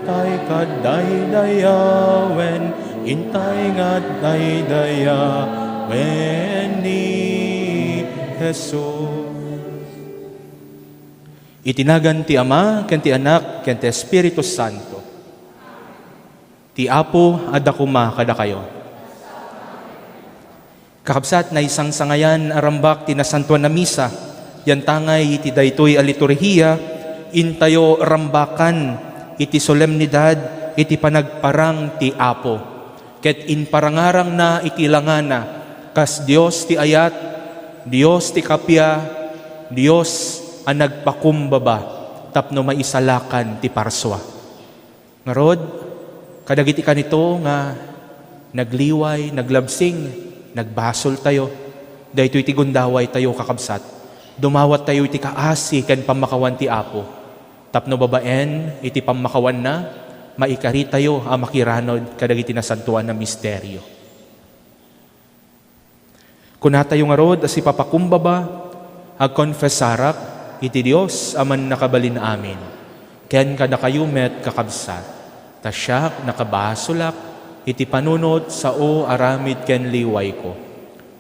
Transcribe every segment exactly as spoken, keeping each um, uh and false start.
Tay kadaydayawen, intay nga daydayawen ni Jesus. Iti nagan ti Ama, ken ti Anak, ken ti Espiritu Santo. Ti Apo adda koma kadakayo. Kakabsat, naisangsangayan a rambak ti Nasantoan a Misa, yantangay iti daytoy a liturhia, intayo rambakan iti solemnidad iti panagparang ti Apo, ket imparangarangna iti langana kas Dios ti ayat, Dios ti kappia, Dios a nagpakumbaba tapno maisalakan ti parsua. Ngarud, kadagiti kanito nga nagliway, naglabsing, nagbasoltayo, daytoy ti gundawaytayo, kakabsat. Dumawattayo iti kaasi ken pammakawan ti Apo, tapno babaen iti pammakawanna, maikaritayo a makiranud kadagiti nasantoan a misterio. Kunatayo ngarud a sipapakumbaba, agkonfesarak iti Dios a Mannakabalin-amin, ken kadakayo met, kakabsat, ta siak nakabasolak iti panunot sao aramid ken liwayko.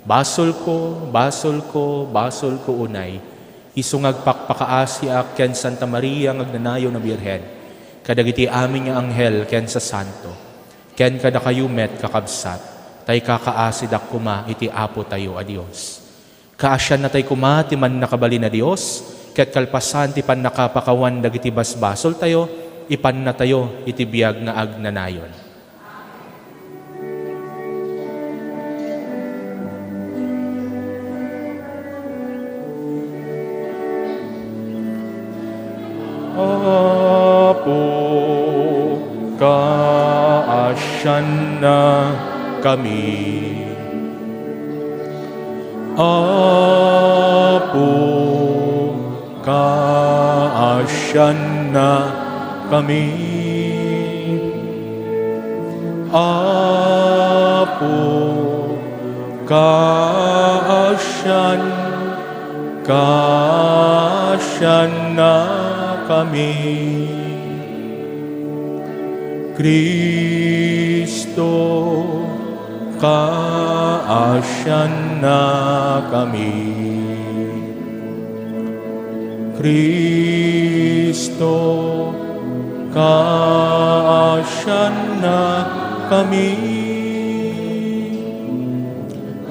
Basolko, basolko, basolko unay, isu nga agpakpakaasiak ken Santa Maria nga agnanayon a Birhen, kadagiti amin nga anghel ken sasanto, ken kadakayo met, kakabsat, ta ikakaasidak koma iti Apotayo a Dios. Kaasiannatay koma ti Mannakabalin a Dios, ket kalpasan ti pannakapakawan dagiti basbasoltayo, ipannatayo iti biag nga agnanayon. Apo, kaasiannakami. Apo, kaasiannakami. Apo, kaasian-, kaasiannakami. Cristo, kaasiannakami. Cristo, kaasiannakami.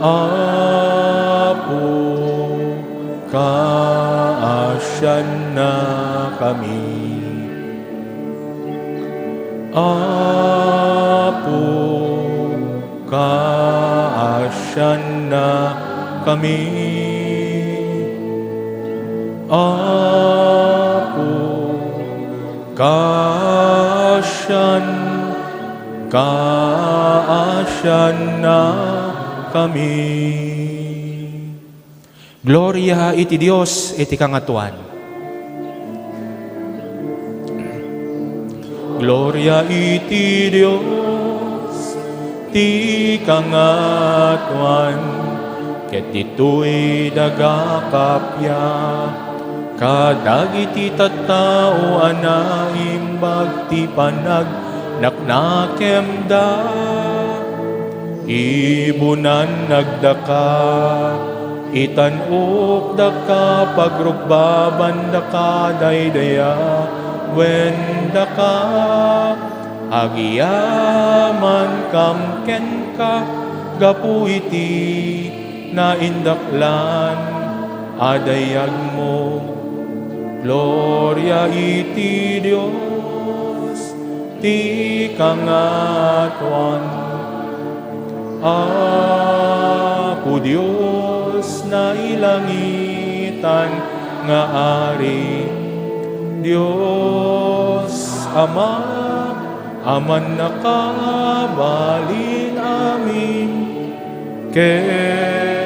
Apo, kaasiannakami. Apo, kaasiannakami. Apo, kaasian-, kaasiannakami. Gloria iti Dios iti kangatoan. Gloria iti Dios ti kangatoan, ket ditoy daga kappia, kadagiti tattao a naimbag ti panagnaknakemda. Ibunan nagdaka, itan-okdaka, pagrugbabandaka, daydayawendaka, agyamankam kenka gapu iti naindaklan a dayagmo. Gloria iti Dios ti kangatoan. Apo Dios, nailangitan nga Ari, Dios Ama a mannakabalin amin, ket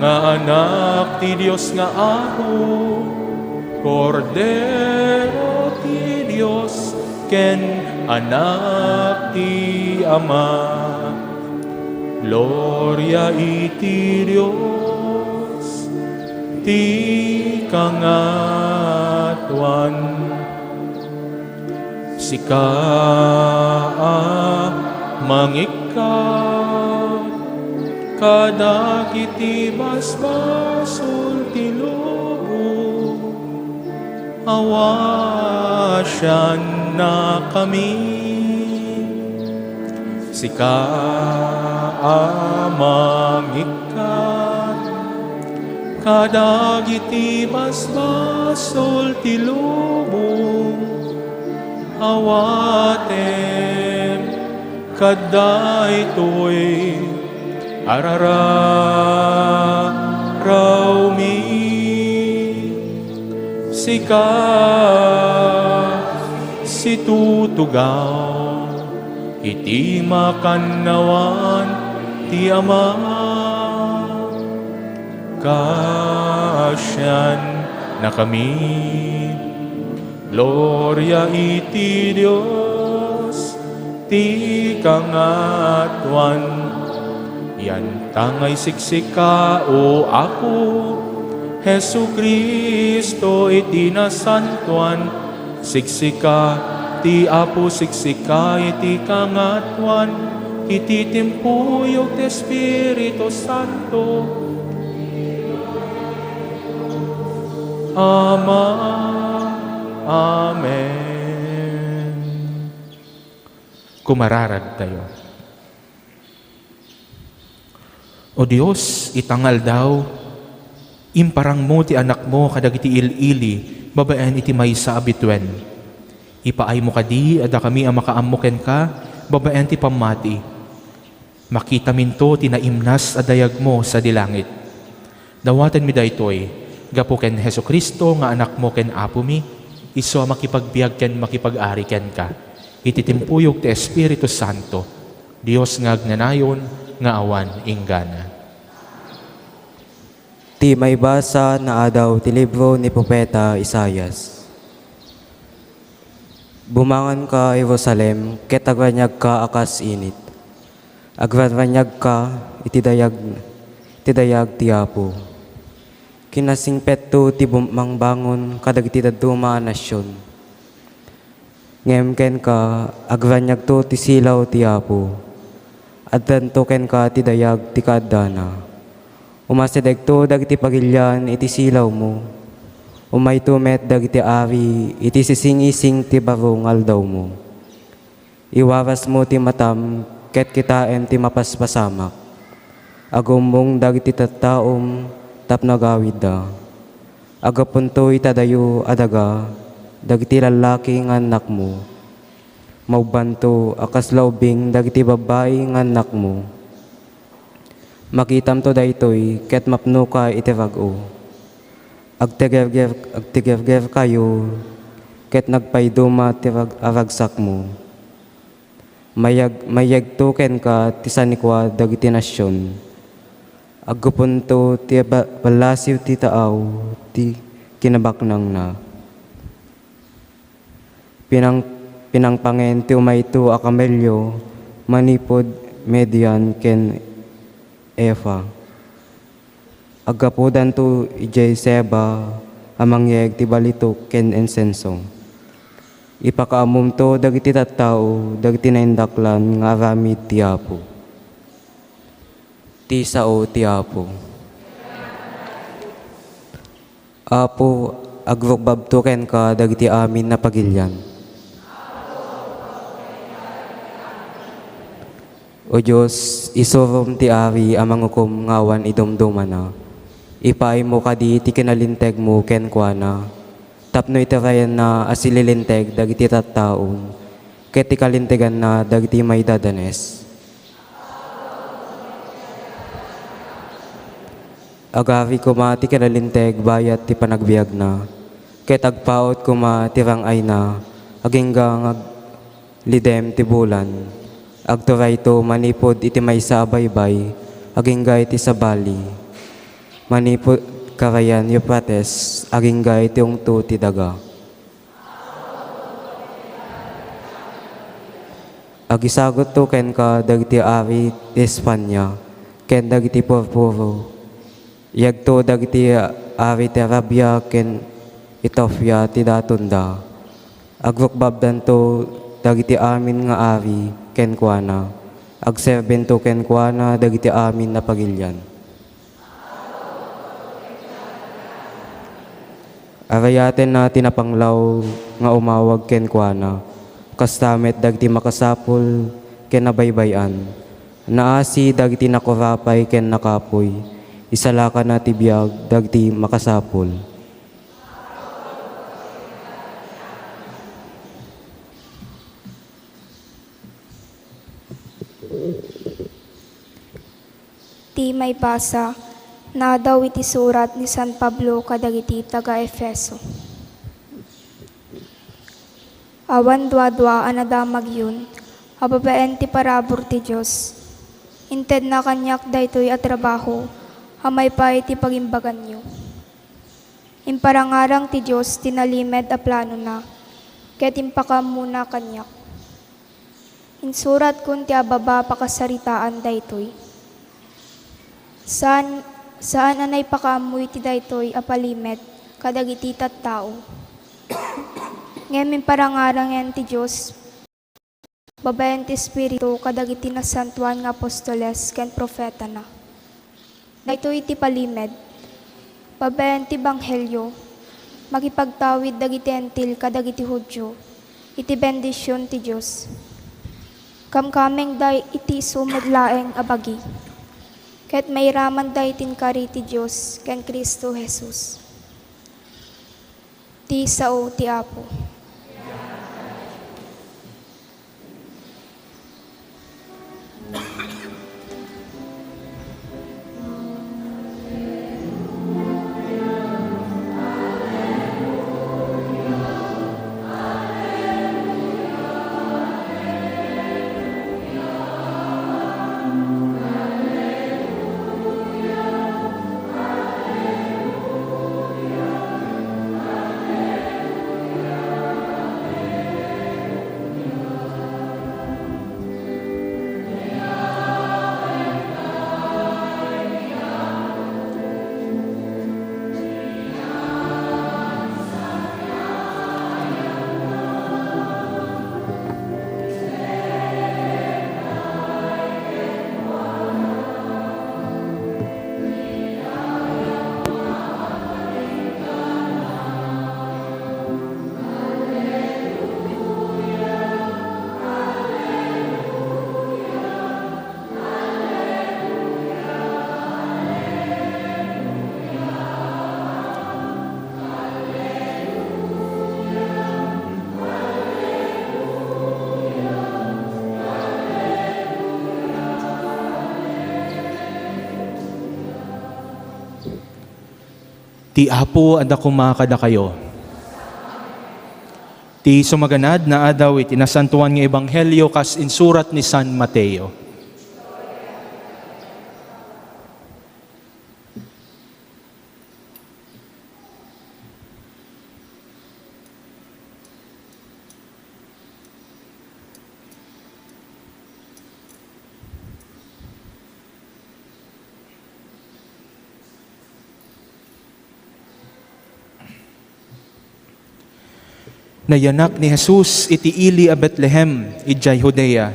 nga Anak ti Dios nga Apo, Kordero ti Dios, ken Anak ti Ama. Gloria iti Dios ti kangatuan. Sika a mangikkat kadagiti basbasol ti lubong, awasiannakami. Sika a mangikkat kadagiti basbasol ti lubong, awatem kadaytoy a rararawmi. Sika situtugaw iti makannawan ti Ama. Kaasiannakami. Gloria iti Dios ti kangatuan. Yantangay siksika, O Apo Jesu-Cristo, iti nasantoan. Siksika ti Apo, siksika iti kangatuan, iti timpuyog ti Espiritu Santo. Ama. Amen. Kumararagtayo. O Dios, ita nga aldaw, imparangmo ti Anakmo kadagiti il-ili babaen iti maysa a bituen. Ipaaymo kadi a dakami a makaammo kenka babaen ti pammati. Makitaminto ti naimnas a dayagmo sadi langit. Dawatenmi daytoy gapu ken Jesu-Cristo nga Anakmo ken Apomi, isu a makipagbiag ken makipag-ari kenka iti timpuyog ti Espiritu Santo, Dios nga agnanayon nga awan inggana. Ti maibasa nga adaw ti libro ni Profeta Isaias. Bumanganka, Jerusalem, ket agraniagka a kas init. Agraraniagka iti dayag, iti dayag ti Apo. Kinasingpetto ti bumangbangon kadagiti dadduma a nasion. Ngem kenka, agraniagto ti silaw ti Apo. Addanto kenka ti dayag ti kaaddana. Umasidegto dagiti pagilian iti silawmo. Umayto met dagiti ari iti sisingising ti baro nga aldawmo. Iwarasmo ti matam ket kitaem ti mapaspasamak. Agummong dagiti tattaom tapno agawidda. Aggapunto ita dayo a daga dagiti lallaki nga annakmo. Maubbanto a kasla ubbing dagiti babbai nga annakmo. Makitamto daytoy ket mapnoka iti rag-o. Agtigerger-, agtigergerkayo ket nagpaiduma ti rag-, a ragsakmo. Mayag-, mayyegto kenka ti sanikua dagiti nasion. Agguponto ti ba-, ballasiw ti taaw ti kinabaknangna. Pinang-, pinangpangen ti umayto a kamelio manipud Midian ken Efa. Aggapudanto idiay Seba a mangyeg ti balitok ken insenso. Ipakaammomto dagiti tattao dagiti naindaklan nga aramid ti Apo. Ti sao ti Apo. Apo, agrukbabto kenka dagiti amin a pagilian. O Dios, isurom ti ari a mangukom nga awan idumdumana. Ipaaymo kadi ti kinalintegmo kenkuana, tapno itirayanna a sililinteg dagiti tattaom, ket ti kalinteganna dagiti maidadanes. Agari koma ti kinalinteg bayat ti panagbiagna, ket agpaut koma ti rang-ayna, agingga nga aglidem ti bulan. Agturayto manipud iti maysa a baybay, agingga iti sabali. Manipud karayan Eufrates, agingga iti ungto ti daga. Agisagutto kenka dagiti ari ti Espania ken dagiti purpuro. Yegto dagiti ari ti Arabia ken Etiopia ti datonda. Agrukbabdanto dagiti amin nga ari kenkuana. Agserbento kenkuana dagiti amin a pagilian. Arayatenna ti napanglaw nga umawag kenkuana, kasta met dagiti makasapul ken nabaybay-an. Naasi dagiti nakurapay ken nakapuy, isalakanna ti biag dagiti makasapul. Ti maibasa, naadaw iti surat ni San Pablo kadagiti taga-Efeso. Awan duadua a nadamagyon a babaen ti parabur ti Dios. Intedna kaniak daytoy a trabaho a maipaay ti pagimbaganyo. Imparangarang ti Dios ti nalimed a planona, ket impakaammona kaniak. Insuratkon ti ababa a pakasaritaan daytoy. Saan, saan a naipakaammo iti daytoy a palimed kadagiti tattao. Ngem imparangarangen ti Dios babaen ti Espiritu kadagiti nasantoan nga apostoles ken profetana. Daytoy ti palimed, babaen ti ebanghelio, makipagtawid dagiti Hentil kadagiti Judio iti bendision ti Dios. Kamkamengda iti isu met laeng a bagi, ket mairamanda iti inkari ti Dios ken Cristo Jesus. Ti sao ti Apo. Ti Apo adda koma kadakayo. Ti sumaganad nga adaw iti Nasantoan nga Ebanghelio kas insurat ni San Mateo. Nayanak ni Jesus iti ili a Betlehem idiay Judea,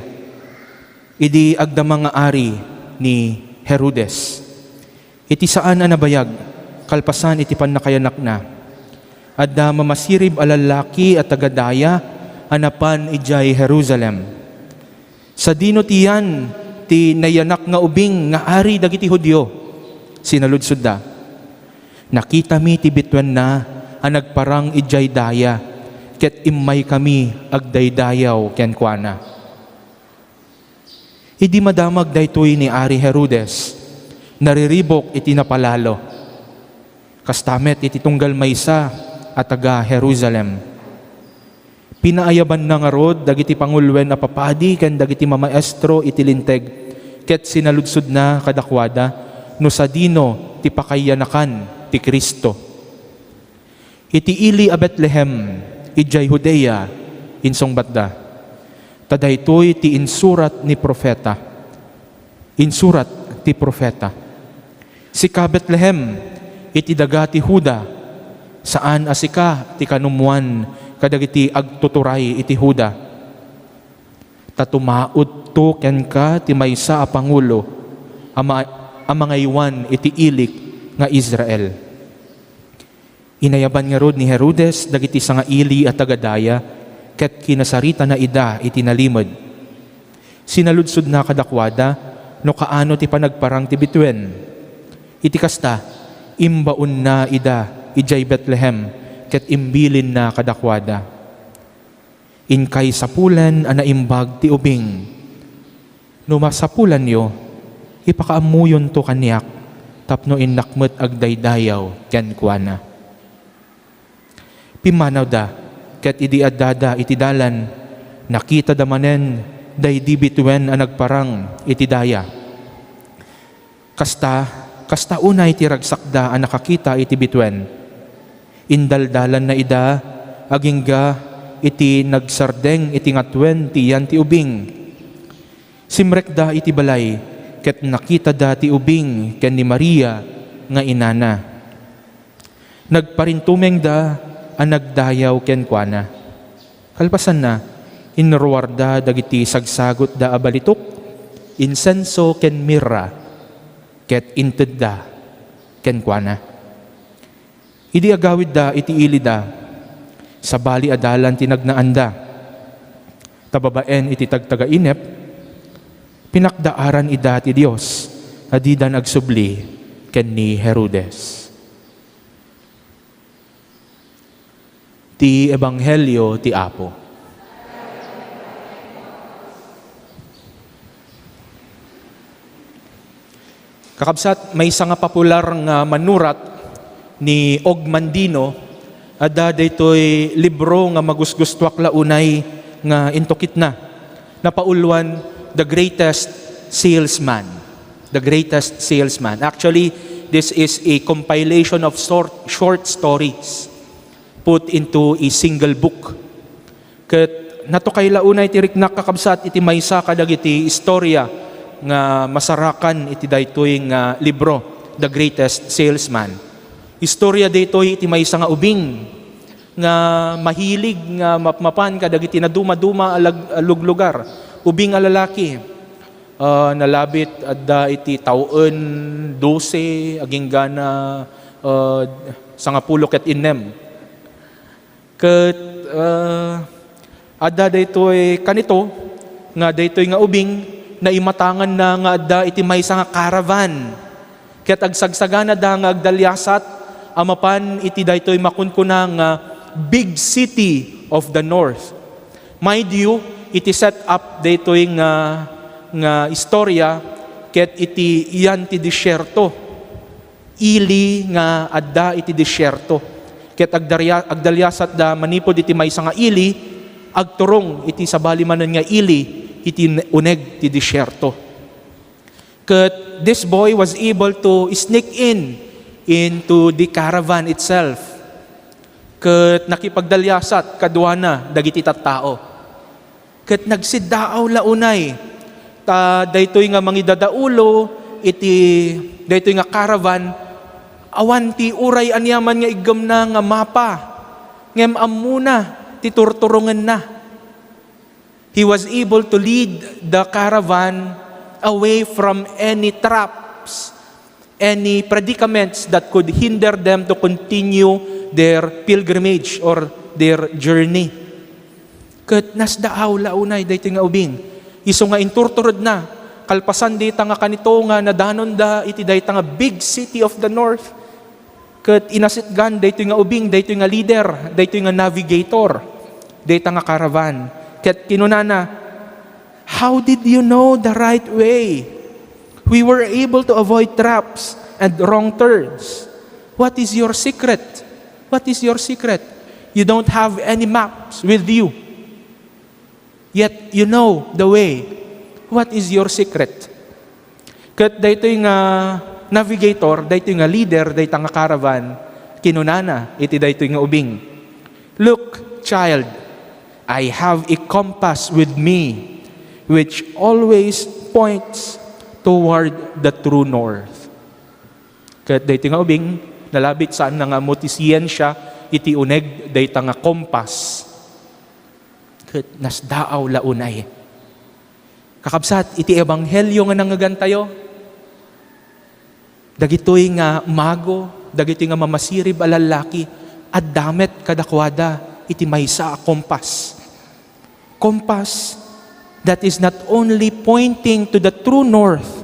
idi agdama nga ari ni Herodes. Iti saan a nabayag, kalpasan iti pannakayanakna, adda mamasirib a lallaki a taga-daya a napan idiay Jerusalem. "Sadino ti yan ti nayanak nga ubing nga ari dagiti Judio?" sinaludsodda. "Nakitami ti bituenna a nagparang idiay daya, ket immaykami agdaydayaw kenkuana." Idi madamag daytoy ni Ari Herodes, nariribuk iti napalalo. Kasta met iti tunggal maysa a taga-Jerusalem. Pinaayabanna ngarud dagiti panguloen a papadi ken dagiti mamaestro iti Linteg, ket sinaludsodna kadakuada no sadino ti pakayyanakan ti Cristo. "Iti ili a Betlehem, idiay Judea," insungbatda. Ta daytoy ti insurat ni profeta. Insurat ti profeta, "Sika, Betlehem, iti daga ti Juda, saan a sika ti kanummoan kadagiti agtuturay iti Juda. Ta tumaudto kenka ti maysa a pangulo a ma-, a mangaywan iti ilik nga Israel." Inayaban ngarud ni Herodes dagiti sangaili a taga-daya ket kinasaritana ida iti nalimed. Sinaludsodna kadakuada no kaano ti panagparang ti bituen. Iti kasta, imbaonna ida idiay Betlehem ket imbilinna kadakuada, "Inkay sapulen a naimbag ti ubing. No masapulanyo, ipakaammoyonto kaniak tapno innak met agdaydayaw kenkuana." Pimmanawda, ket idi addada iti dalan, nakitada manen daydi bituen a nagparang iti daya. Kasta, kasta unay ti ragsakda a nakakita iti bituen. Indaldalanna ida agingga iti nagsardeng iti ngatuen ti yan ti ubing. Simrekda iti balay ket nakitada ti ubing ken ni Maria nga inana. Nagparintumengda a nagdayaw kenkuana. Kalpasanna, inruarda dagiti sagsagutda a balitok, insenso ken mirra, ket intedda kenkuana. Idi agawidda iti ilida, sabali a dalan ti nagnaanda. Ta babaen iti tagtagainep, pinakdaaran ida ti Dios a didan agsubli ken ni Herodes. Ti Ebanghelio ti Apo. Kakabsat, maysa nga popular nga manurat ni Og Mandino, adda daytoy libro nga magusgustuak la unay nga intukitna. Napauluan, The Greatest Salesman. The Greatest Salesman. Actually, this is a compilation of short, short stories put into a single book. Ket natukay la unay ti riknak, kakabsat, iti maysa kadagiti istorya nga masarakan iti daytoy nga libro, The Greatest Salesman. Istorya daytoy iti maysa nga ubing nga mahilig nga mapmapan kadagiti nadumaduma a lag-, a luglugar. Ubing a lalaki, ah, nalabit adda iti tawen dose, aginggana, ah, sangapulo ket innem. Ket, ah, adda daytoy kanito nga daytoy nga ubing, naimatanganna nga adda iti maysa nga caravan. Ket agsagsaganada nga agdaliasat a mapan iti daytoy makunkuna nga big city of the north. Mind you, iti set up daytoy nga, nga istorya ket iti yan ti disyerto. Ili nga adda iti disyerto. Ket agdaria-, agdaliasatda manipud iti maysa nga ili, agturong iti sabali manen nga ili iti n-, uneg ti disyerto. Ket this boy was able to sneak in into the caravan itself. Ket nakipagdaliasat kaduana dagiti tattao. Ket nagsiddaaw la unay, ta daytoy nga mangidadaulo iti daytoy nga caravan, awan ti uray aniaman nga iggemna nga mapa, ngem ammona ti turturongenna. He was able to lead the caravan away from any traps, any predicaments that could hinder them to continue their pilgrimage or their journey. Ket nasdaaw la unay daytoy nga ubing. Isu nga inturturedna, kalpasan dita nga kanito nga nadanonda iti dayta nga big city of the north. Ket inasitgan daytoy nga ubing, daytoy nga leader, daytoy nga navigator, dayta nga caravan. Ket kinunana, "How did you know the right way? We were able to avoid traps and wrong turns. What is your secret? What is your secret? You don't have any maps with you. Yet you know the way. What is your secret?" Ket daytoy nga navigator, daytoy nga leader, dayta nga caravan, kinunana iti daytoy nga ubing, "Look, child, I have a compass with me which always points toward the true north. Ket daytoy nga ubing, nalabit saan na nga ammo ti siensia iti uneg dayta nga compass. Ket nasdaaw la unay. Kakabsat, iti ebanghelio nga nangngegantayo, dagitoy nga mago, dagitoy nga mamasirib a lallaki, adda met kadakuada iti maysa a compass. Compass that is not only pointing to the true north,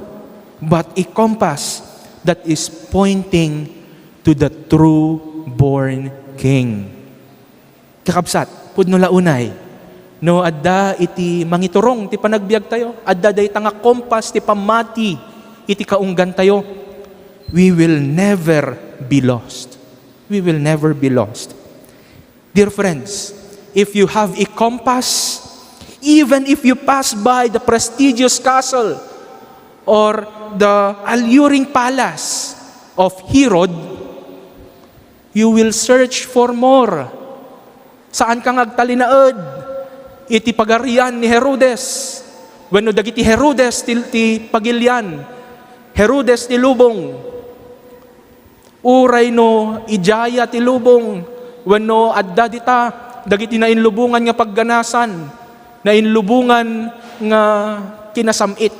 but a compass that is pointing to the true born King. Kakabsat, pudno la unay, no adda iti mangiturong ti panagbiagtayo, adda dayta nga compass ti pammati iti kaunggantayo, we will never be lost. We will never be lost. Dear friends, if you have a compass, even if you pass by the prestigious castle or the alluring palace of Herod, you will search for more. Saan ka nga agtalinaed iti pagarian ni Herodes wenno dagiti Herodes ti, ti pagilian, Herodes ti lubong. Uray no idiaya ti lubong wenno adda dita dagiti nainlubongan nga pagganasan, nainlubongan nga kinasam-it,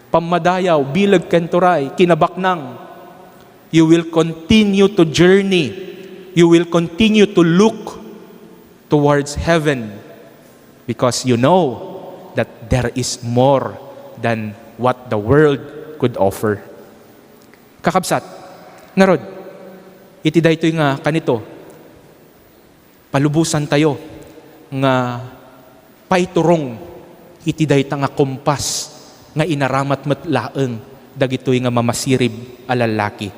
pammadayaw, bileg ken turay, kinabaknang, you will continue to journey. You will continue to look towards heaven because you know that there is more than what the world could offer. Kakabsat, ngarud, iti daytoy nga kanito, palubosantayo nga paiturong iti dayta nga kompas nga inaramat met laeng dagitoy nga mamasirib a lallaki.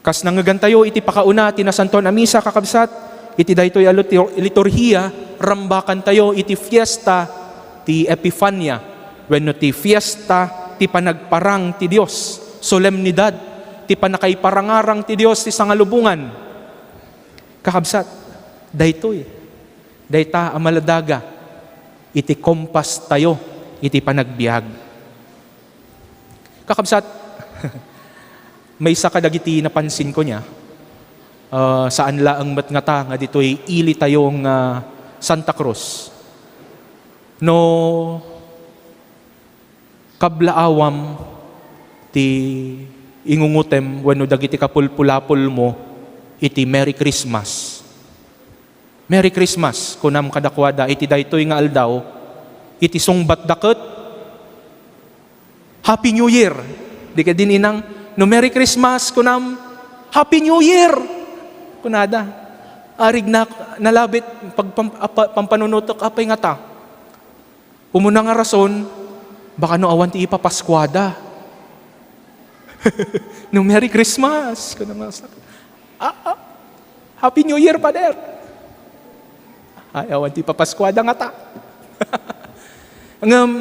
Kas nangngegantayo iti pakauna ti Nasantoan a Misa, kakabsat, iti daytoy a litur-, liturhia, rambakantayo iti fiesta ti Epifania, wenno ti fiesta ti panagparang ti Dios, solemnidad ti pannakaiparangarang ti Dios ti sangalubongan. Kakabsat, daytoy, dayta a maladaga iti kompastayo iti panagbiag. Kakabsat, maysa kadagiti napansinko nia, ah, saan laeng met ngata nga ditoy ilitayo nga Santa Cruz. No kablaawam ti ingungutem wenno dagiti kapulpulapolmo iti Merry Christmas. Merry Christmas, kunam kadakuada iti daytoy nga aldaw, iti sungbatda ket, "Happy New Year." Di kadi, ninang, no Merry Christmas, kunam, "Happy New Year," kunada. Arigna, nalabit, pagpam-, apa-, pampanunutok, apay ngata? Umuna nga rason, baka no awan ti ipapaskuada. No Merry Christmas, kuno nga sa-, "Ah, ah, Happy New Year, Father." Ay, awan ti ipapaskuada ngata. Ngem,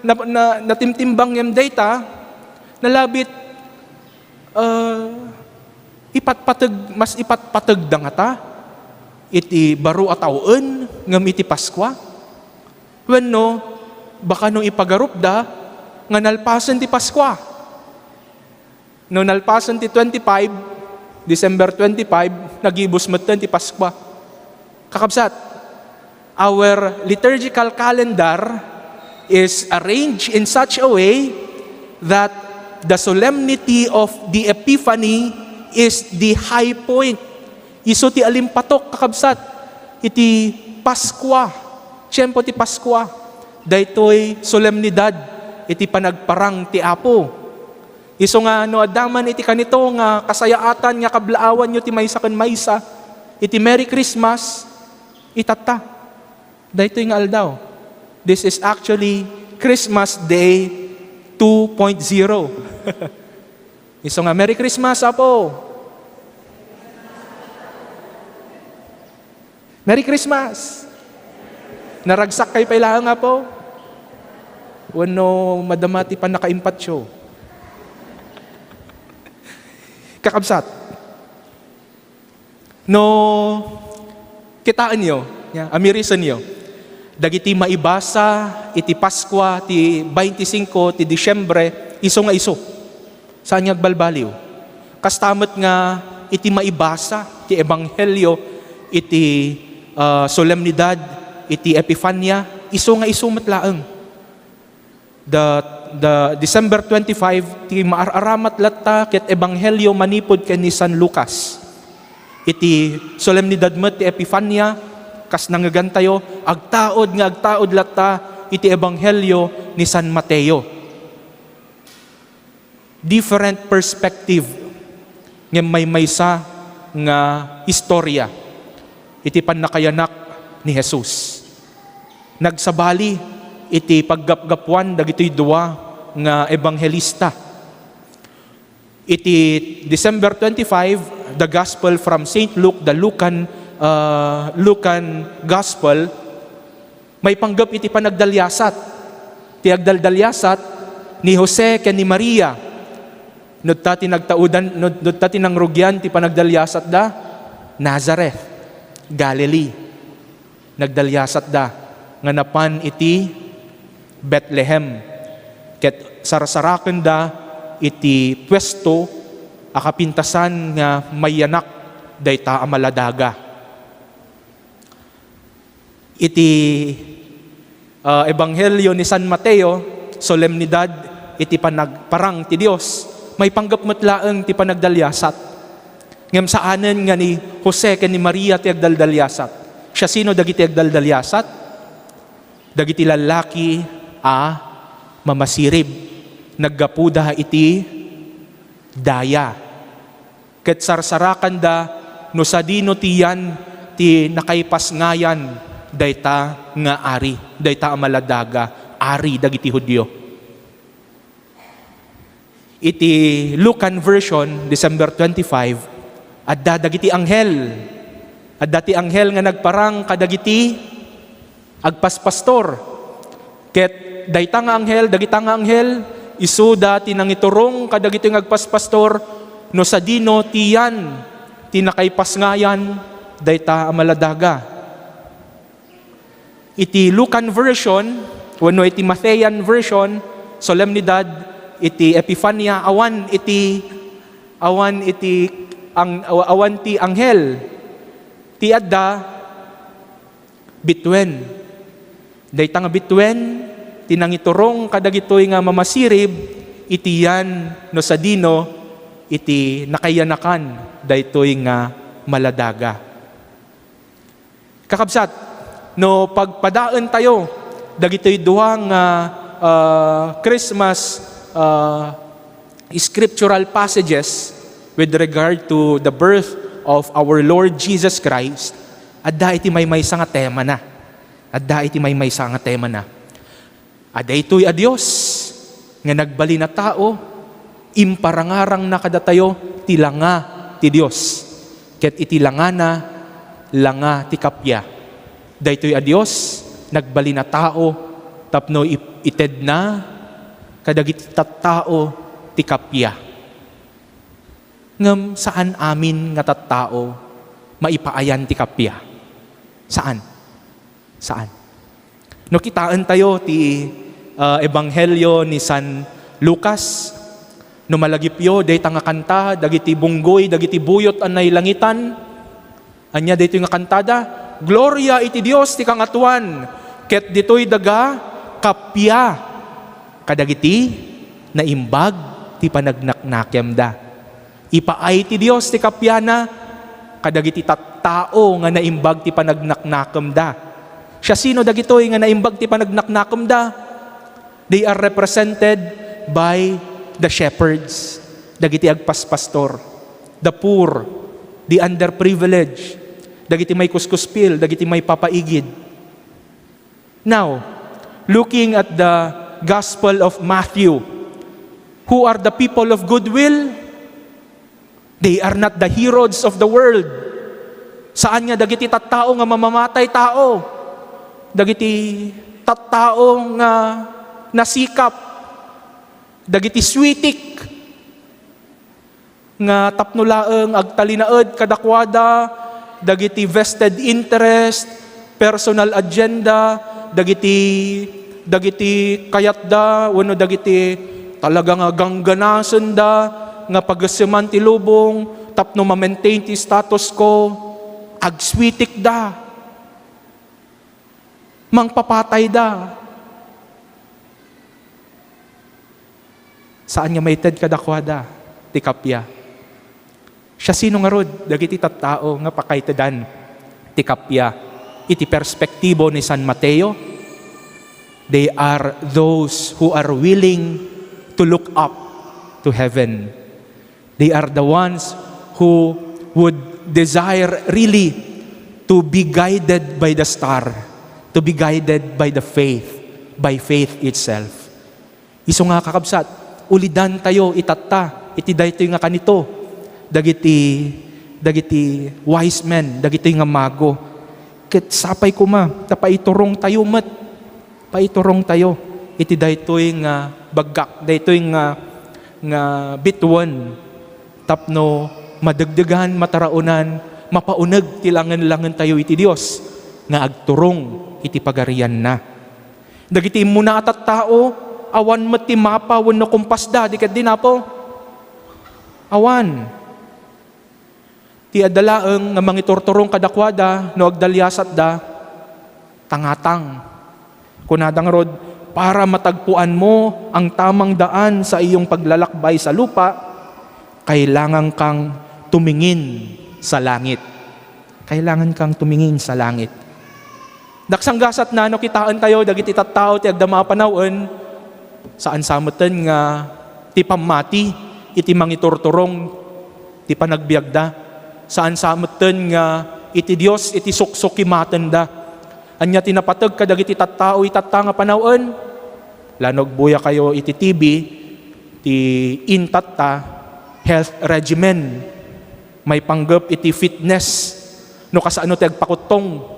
na, na, natimtimbang ngem dayta, nalabit, ah, ipatpateg-, mas ipatpategda ngata iti baro a tawen ngem iti Paskua? Wenno, baka no ipagarupda nga nalpasen ti Paskua? No nalpasen ti twenty-five, December twenty-five, nagibus metten ti Paskua. Kakabsat, our liturgical calendar is arranged in such a way that the solemnity of the Epiphany is the high point. Isu ti alimpatok, kakabsat, iti Paskua, tiempo ti Paskua. Daytoy solemnidad iti panagparang ti Apo. Isu nga no adda man iti kanito nga kasayaatan nga kablaawanyo ti maysa ken maysa iti Merry Christmas, itatta. Daytoy nga aldaw. This is actually Christmas Day two point zero. Isu nga, "Merry Christmas, Apo!" Merry Christmas! Naragsakkay pay laeng, Apo? Wenno madama ti pannakaimpatyo? Kakabsat, no kitaenyo, Amirisenyo, dagiti maibasa iti Paskua ti twenty-five ti Disiembre, isu nga isu. Saan nga agbalbaliw? Kasta met nga iti maibasa ti ebanghelio iti, ah, solemnidad iti Epifania, isu nga isu met laeng. The, the December twenty-five, ti maar-aramat latta ket ebanghelio manipud ken ni San Lucas. Iti solemnidad met ti Epifania, kas nangngegantayo, agtaud nga agtaud latta iti ebanghelio ni San Mateo. Different perspective, ngem maymaysa nga istorya iti pannakayanak ni Jesus. Nagsabali iti paggapgapuan dagitoy dua nga ebanghelista. Iti December twenty-five, the Gospel from Saint Luke, the Lucan, uh, Lucan Gospel, maipanggep iti panagdaliasat. Ti agdaldiasat ni Jose ken ni Maria. Nutta ti nagtaudan, nut-, nutta ti nangrugian ti panagdaliasatda, Nazareth, Galilee. Nagdaliasatda nga napan iti Bethlehem, ket sarsarakenda iti puesto a kapintasan nga mayanak dayta a maladaga. Iti, ah, Ebanghelio ni San Mateo, solemnidad iti panagparang ti Dios, maipanggep met laeng ti panagdaliasat. Ngem saanen nga ni Jose ken ni Maria ti agdaldaliasat. Siasino dagiti agdaldaliasat? Dagiti lallaki a mamasirib. Naggapuda iti daya. Ket sarsarakanda no sadino ti yan ti nakaipasngayan dayta nga ari, dayta a maladaga, ari dagiti Judio. Iti Lucan version, December twenty-five, adda dagiti anghel. Adda ti anghel nga nagparang kadagiti agpaspastor. Ket dayta nga anghel, dagita nga anghel, isuda ti nangiturong kadagiti nga agpaspastor no sadino ti yan ti nakaipasngayan dayta a maladaga. Iti Lucan version wenno iti Mathean version, solemnidad iti Epifania, awan iti, awan iti ang-, awan ti anghel. Ti adda, bituen. Dayta nga bituen ti nangiturong kadagitoy nga mamasirib iti yan no sadino iti nakayanakan daytoy nga maladaga. Kakabsat, no pagpadaentayo dagitoy dua nga, ah, Christmas, ah, scriptural passages with regard to the birth of our Lord Jesus Christ, adda iti maymaysa nga temana. Adda iti maymaysa nga temana. A daytoy a Dios nga nagbalin a tao, imparangarangna kadatayo ti langa ti Dios, ket iti langana, langa ti kappia. Daytoy a Dios nagbalin a tao tapno ip-, itedna kadagiti tattao ti kappia. Ngem saan amin nga tattao maipaayan ti kappia. Saan? Saan? No kitaentayo ti, ah, Ebanghelio ni San Lucas, no malagipyo, dayta nga kanta, dagiti bunggoy, dagiti buyot a nailangitan. Ania daytoy nga kantada? Gloria iti Dios ti kangatoan, ket ditoy daga kappia kadagiti naimbag ti panagnaknakemda. Ipaay ti Dios ti kappiana kadagiti tattao nga naimbag ti panagnaknakemda. Siasino dagitoy nga naimbag ti panagnaknakemda? They are represented by the shepherds, dagiti agpaspastor, the poor, the underprivileged, dagiti maikuskuspil, dagiti maipapaigid. Now, looking at the Gospel of Matthew, who are the people of goodwill? They are not the Herods of the world. Saan nga dagiti tattao nga mamamatay tao, dagiti tattao nga nasikap, dagiti switik, nga tapno laeng agtalinaed kadakuada dagiti vested interest, personal agenda, dagiti, dagiti kayatda, wenno dagiti talaga nga gangganasenda nga pagesseman ti lubong tapno ma-maintain ti status quo, agswitikda, mangpapatayda. Saan nga maited kadakuada ti kappia. Siasino ngarud dagiti tattao nga pakaitedan ti kappia iti perspektibo ni San Mateo? They are those who are willing to look up to heaven. They are the ones who would desire really to be guided by the star, to be guided by the faith, by faith itself. Isu nga, kakabsat, ulidantayo itatta iti daytoy nga kanito dagiti, dagiti wise men, dagitoy nga mago. Ket sapay koma ta paiturongtayo met, paiturongtayo iti daytoy nga baggak, daytoy nga, nga bituen, tapno madegdegan, mataraonan, mapauneg ti langen-langentayo iti Dios nga agturong iti pagarianna. Dagiti immuna a tattao, awan met ti mapa wenno kompasda, di ket di, Apo? Awan. Ti adda laeng nga mangiturturong kadakuada no agdaliasatda, tangatang. Kunada ngarud, "Para matagpuan mo ang tamang daan sa iyong paglalakbay sa lupa, kailangan kang tumingin sa langit." Kailangan kang tumingin sa langit. Nagsanggasat na no kitaentayo dagiti tattao ti agdama a panawen, saan sa metten nga ti pammati iti mangiturturong ti panagbiagda. Saan sa metten nga iti Dios iti suksukkimatenda. Ania ti napateg kadagiti tattao itatta nga panawen? La no agbuyakayo iti T V, ti intatta, health regimen, maipanggep iti fitness, no kasano ti agpakuttong.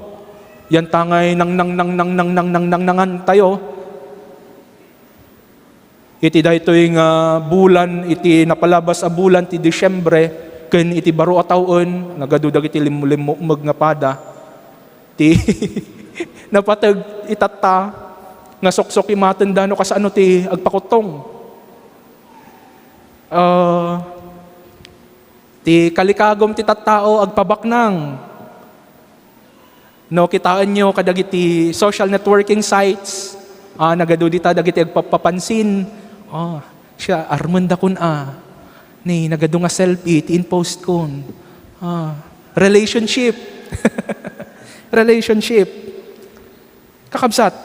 Yan tangay nang, nang, nang, nang, nang, nang, nang, nangantayo. Iti daytoy nga bulan, iti napalabas a bulan ti Disyembre, ken iti baro a tawen, nagadu dagiti lim-, limmukmeg nga pada. Ti napateg itatta nga suksukkimatenda no kasano ti agpakuttong. Ah, ti kalikagum ti tattao agpabaknang. No kitaenyo kadagiti social networking sites, ah, nagadu dita dagiti agpapapansin. Ah, siya, armenda kun a. Ni, nagadu nga selfie, ti in-post kun. Ah, relationship. Relationship. Kakabsat,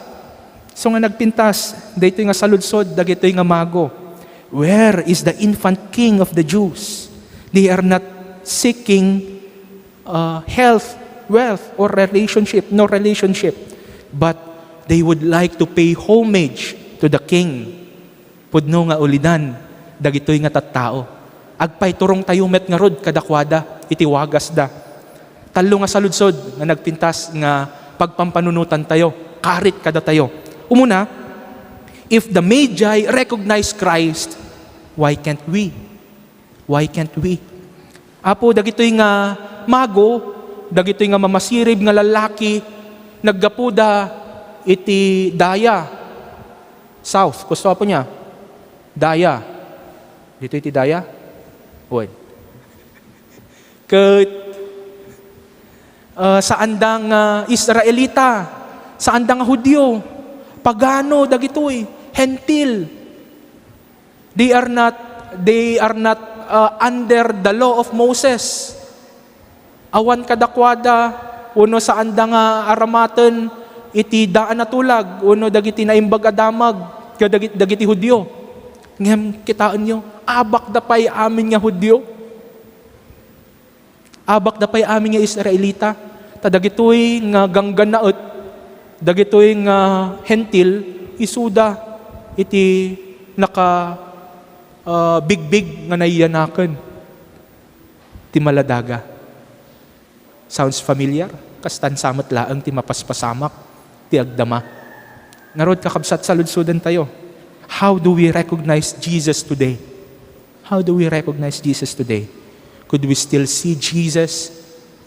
isu nga nagpintas daytoy nga saludsod dagitoy nga mago, "Where is the infant king of the Jews?" They are not seeking, uh, health, wealth, or relationship, no relationship. But they would like to pay homage to the king. Pudno nga ulidan dagitoy nga tattao. Agpaiturongtayo met ngarud kadakuada iti wagasda. Tallo nga saludsod nga nagpintas nga pagpampanunotantayo, karit kadatayo. Umuna, if the Magi recognize Christ, why can't we? Why can't we? Apo, dagitoy nga mago, dagitoy nga mamasirib nga lallaki, naggapuda iti daya. South, kusto, Apo, niya? Daya. Ditoy ti daya? Wen. Ket, ah, saanda nga Israelita, saanda nga Judio, pagano dagitoy, Hentil. They are not, they are not, uh, under the law of Moses. Awan kadakuada, wenno saanda nga aramaten iti daan a tulag, wenno dagiti naimbag a damag, kadagit-, dagiti Judio. Ngem kitaenyo, abakda pay amin nga Judio. Abakda pay amin nga Israelita, ta dagitoy nga ganggannaet, dagitoy nga Hentil, isuda iti naka, ah, bigbig nga naiyanaken ti maladaga. Sounds familiar? Kastan sa met laeng ti mapaspasamak ti agdama. Ngarud, kakabsat, saludsodentayo, how do we recognize Jesus today? How do we recognize Jesus today? Could we still see Jesus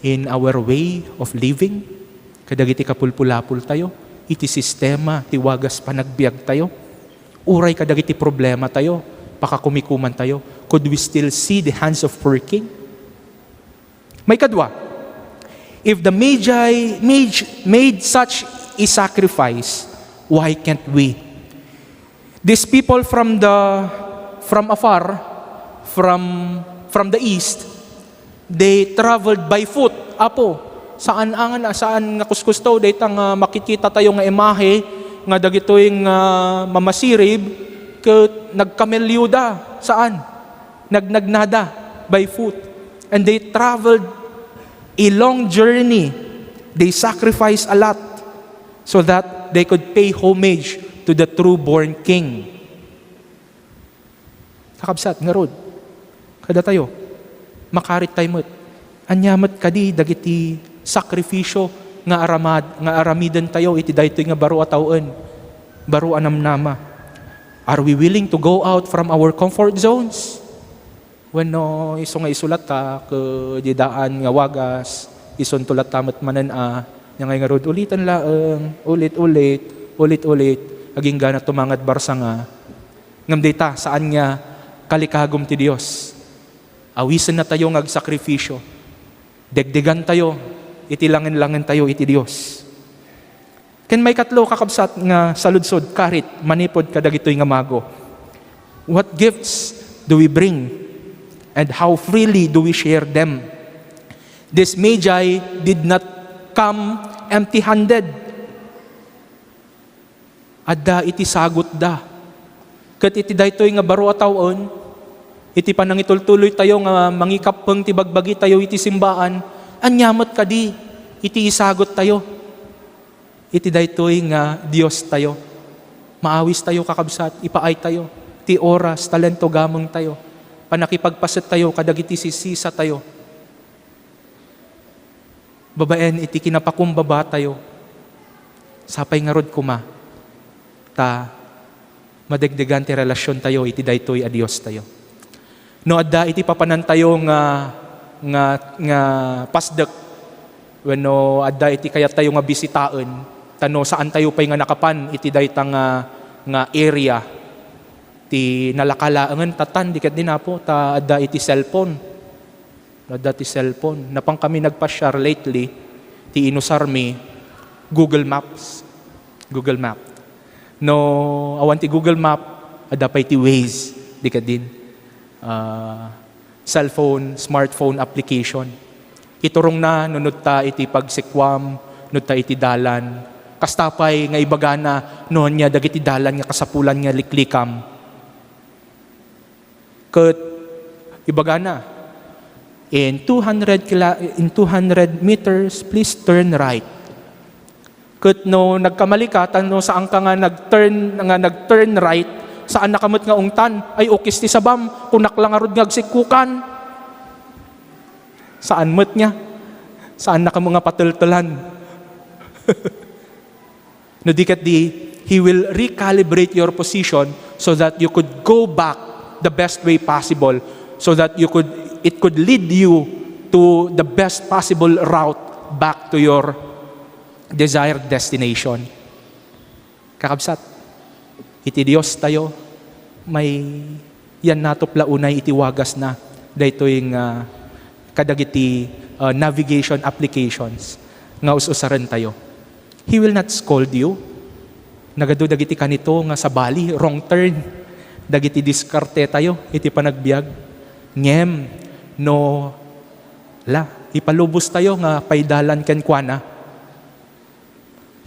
in our way of living? Kadagiti kapulpulapoltayo, iti sistema ti wagas panagbiagtayo, uray kadagiti problematayo, pakakumikumantayo, could we still see the hands of working? Maikadua, if the Magi made, made such a sacrifice, why can't we? These people from the, from afar, from, from the east, they traveled by foot. Apo, saan nga, saan nga kuskustaw dayta nga makitkitatayo nga imahe nga dagitoy nga mamasirib ket nagkamelyoda. Saan? Nagnagnada by foot. And they traveled a long journey. They sacrificed a lot so that they could pay homage to the true born king. Kakabsat, ngarud, kadatayo, makaritay met. Ania met kadi dagiti sakrifisio nga aramad, nga aramidentayo iti daytoy nga baro a tawen, baro a namnama? Are we willing to go out from our comfort zones? Wenno isu nga isu latta, ket di daan nga wagas, isunto latta met manen a, ania ngay ngarud, uliten laeng, ulit-ulit, ulit-ulit, agingga na tumangad barsa nga. Ngem dayta, saan nga kalikagum ti Dios. Awisennatayo nga agsakripisio. Degdegantayo iti langen-langentayo iti Dios. Ken maikatlo, kakabsat, nga saludsod, karit, manipud kadagitoy nga mago. What gifts do we bring? And how freely do we share them? This Magi did not come empty-handed. Adda iti sagutda. Ket iti daytoy nga baro a tawen, iti panangitultuloytayo nga mangikappeng ti bagbagitayo iti simbaan, ania met kadi iti isaguttayo? Iti daytoy nga Diostayo. Maawistayo, kakabsat, ipaaytayo ti oras, talento, gamengtayo, pannakipagpasettayo kadagiti sisisatayo. Babaen iti kinapakumbabatayo, sapay ngarud koma ta madegdegan ti relasiontayo iti daytoy a Diostayo. No adda iti papanantayo nga, nga, nga pasdek, wenno adda iti kayattayo nga bisitaen, ta no saantayo pay nga nakapan iti dayta nga, nga area, ti nalaka laengen, ta tan, di ket din, Apo, ta adda iti cellphone. No adda ti cellphone. Napankami nagpasiar lately, ti inusarmi, Google Maps. Google Map. No awan ti Google Map, adda pay ti Waze, di ket din. Ah, cellphone, smartphone application. Iturongna no nudta iti pagsikuam, nudta iti dalan. Kasta pay nga ibagana no ania dagiti dalan nga kasapulan nga liklikam. Ket ibagana, "In two hundred kila-, in two hundred meters, please turn right." Ket no nagkamali ka, ta no saanka nga nag-turn, nga nag-turn right, saannaka met nga ungtan, "Ay, ukis ti sabam, kunak la ngarud nga agsikkukan." Saan met nga, saannaka met nga pateltelan. No di ket di, He will recalibrate your position so that you could go back the best way possible, so that you could, it could lead you to the best possible route back to your desired destination. Kakabsat, iti Diostayo, may yan natupla unay iti wagasna, daytoy nga kadagiti, uh, navigation applications nga us-usarentayo. He will not scold you. Nagadu dagiti kanito nga sabali, wrong turn, dagiti diskartetayo iti panagbiag. Ngem, no, la, ipalubostayo nga paidalan kenkuana,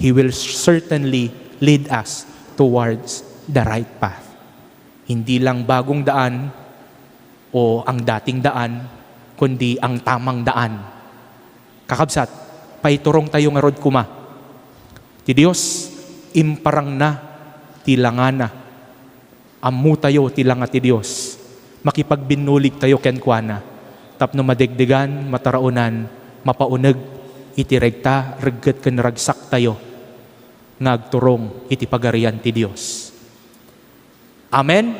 He will certainly lead us towards the right path. Hindi lang bagong daan o ang dating daan, kundi ang tamang daan. Kakabsat, paiturongtayo ngarud koma. Ti Dios, imparangna ti langana. Ammotayo ti langa ti Dios. Makipagbinuligtayo kenkuana. Tapno madegdegan, mataraonan, mapauneg iti regta, regget ken ragsaktayo nga agturong iti Pagarian ti Dios. Amen?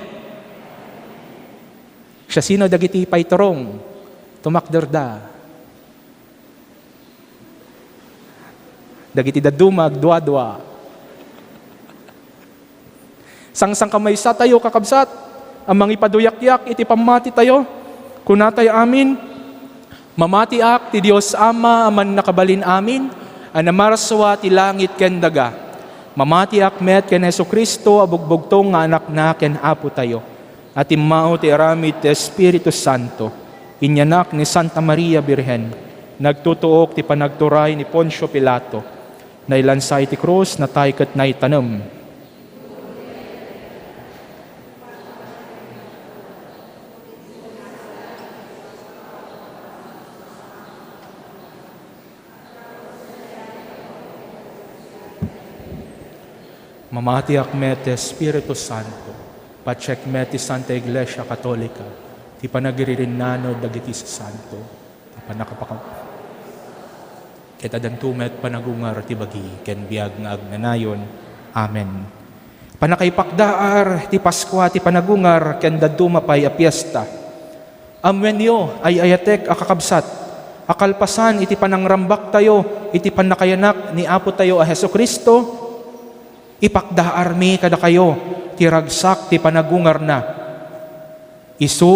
Siasino dagiti paiturong? Tumakderda. Dagiti dadduma agduadua. Sangsangkamaysatayo, kakabsat, a mangipaduyakyak iti pammatitayo. Kunatayo amin, "Mamatiak ti Dios Ama a Mannakabalin-amin, a namarsua ti langit ken daga. Mamatiak met ken Jesu-Cristo a bugbugtong nga Anakna ken Apotayo, a timmao ti aramid ti Espiritu Santo, inyanak ni Santa Maria Birhen, nagtutuok ti panagturay ni Poncio Pilato, nailansa iti krus, natay ket naitanem." Mamatiak met ti Espiritu Santo, patiek met ti Santa Iglesia Katolika, ti panagiririnnano dagiti sasanto, ti panakapaka-, ket addanto met panagungar ti bagi ken biag nga agnanayon. Amen. Pannakaipakdaar ti Paskua ti panagungar ken dadduma pay a piesta. Ammoenyo, ay-ayatek a kakabsat, a kalpasan iti panangrambaktayo iti pannakayanak ni Apotayo a Jesu-Cristo, ipakdaarmi kadakayo ti ragsak ti panagungarna. Isu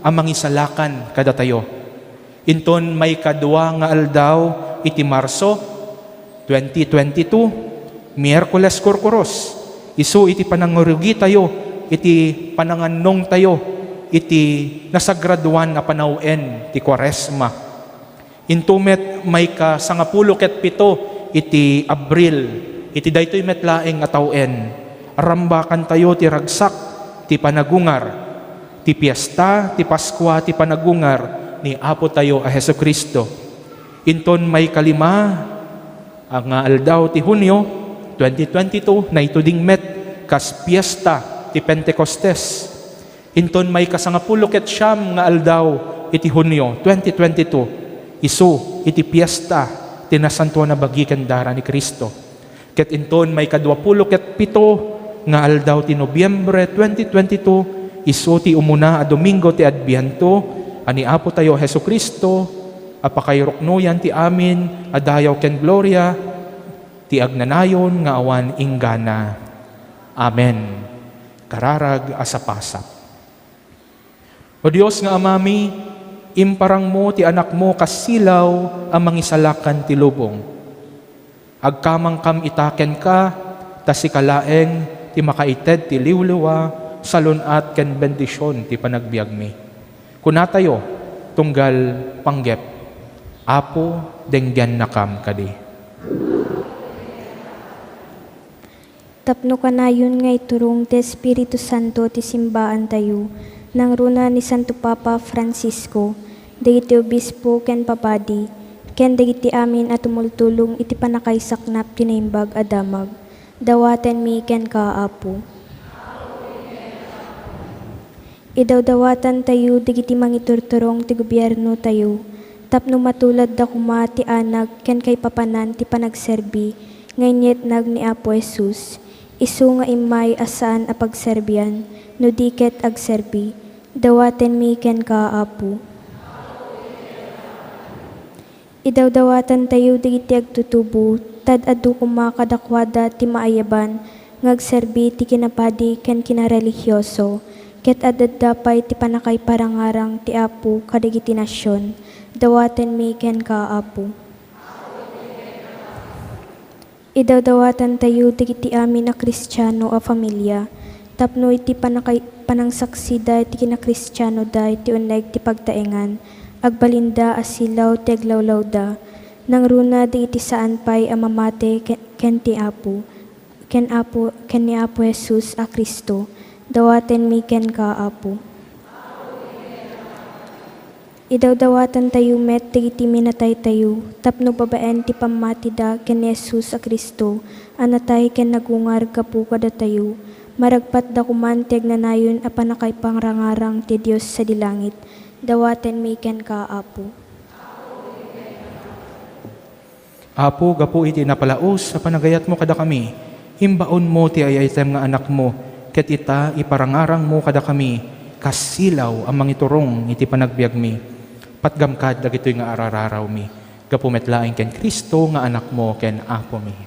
a mangisalakan kadatayo. Inton maikadua nga aldaw iti Marso twenty twenty-two, Miyerkules Kurkuros, isu iti panangirugitayo iti panangannongtayo iti nasagradoan a panawen ti Kuaresma. Inton met maikasangapulo ket pito iti Abril, iti daytoy met laeng a tawen, rambakantayo ti ragsak ti panagungar, ti piesta ti Paskua ti panagungar ni Apotayo a Jesu-Cristo. Inton maikalima a nga aldaw ti Hunio twenty twenty-two, naituding met kas piesta ti Pentecostes. Inton maikasangapulo ket siam nga aldaw iti Hunio twenty twenty-two, isu iti piesta ti nasantuan a bagi ken dara ni Cristo. Ket inton maikaduapulo ket pito nga aldaw ti Nobiembre twenty twenty-two, isu ti umuna a Domingo ti Adbiento a ni Apotayo Jesu-Cristo a pakairuknoyan ti amin a dayaw ken gloria ti agnanayon nga awan inggana. Amen. Kararag a sapasap. O Dios nga Amami, imparangmo ti Anakmo kas silaw a mangisalakan ti lubong. Agkamangkam ita kenka, ta sika laeng ti makaited ti liwliwa, salun-at ken bendision ti panagbiagmi. Kunatayo, tunggal panggep, Apo, denggenakam kadi. Tapno kanayon nga iturong ti Espiritu Santo ti simbaantayo, nangruna ni Santo Papa Francisco, dagiti obispo ken papadi, ken dagiti amin a tumultulong iti pannakaisaknap ti naimbag a damag, dawatenmi kenka, Apo. Idawdawatantayo dagiti mangiturturong ti gobiernotayo tapno matuladda koma ti anag ken kaipapanan ti panagserbi nga inyatnag ni Apo Jesus, isu nga immay a saan a pagserbian no di ket agserbi. Dawatenmi kenka, Apo. Idawdawatantayo dagiti agtutubo, ta ad-adu koma kadakuada ti maayaban nga agserbi ti kinapadi ken kinarelihioso, ket ad-adda pay ti pannakaiparangarang ti Apo kadagiti nasion. Dawatenmi kenka, Apo. Idawdawatantayo dagiti amin a Kristiano a familia tapno iti panakai-, panangsaksida iti kinakristianoda iti uneg ti pagtaengan, agbalinda a silaw ti aglawlawda, nangruna dagiti saan pay a mamati ke-, ken ti Apo, ken Apo, ken ni Apo Jesus a Cristo. Dawatenmi kenka, Apo. Idawdawatantayo met dagiti minataytayo tapno babaen ti pammatida ken ni Jesus a Cristo a natay ken nagungar gapu kadatayo, maragpatda koman ti agnanayon a pannakaiparangarang ti Dios sadi langit. Dawatenmi kenka, Apo. Apo, gapu iti napalaus a panagayatmo kadakami, imbaonmo ti ay-aytem nga Anakmo, ket ita iparangarangmo kadakami kas silaw a mangiturong iti panagbiagmi. Patgamkad dagitoy nga arararawmi. Gapu met laeng ken Cristo nga Anakmo ken Apomi.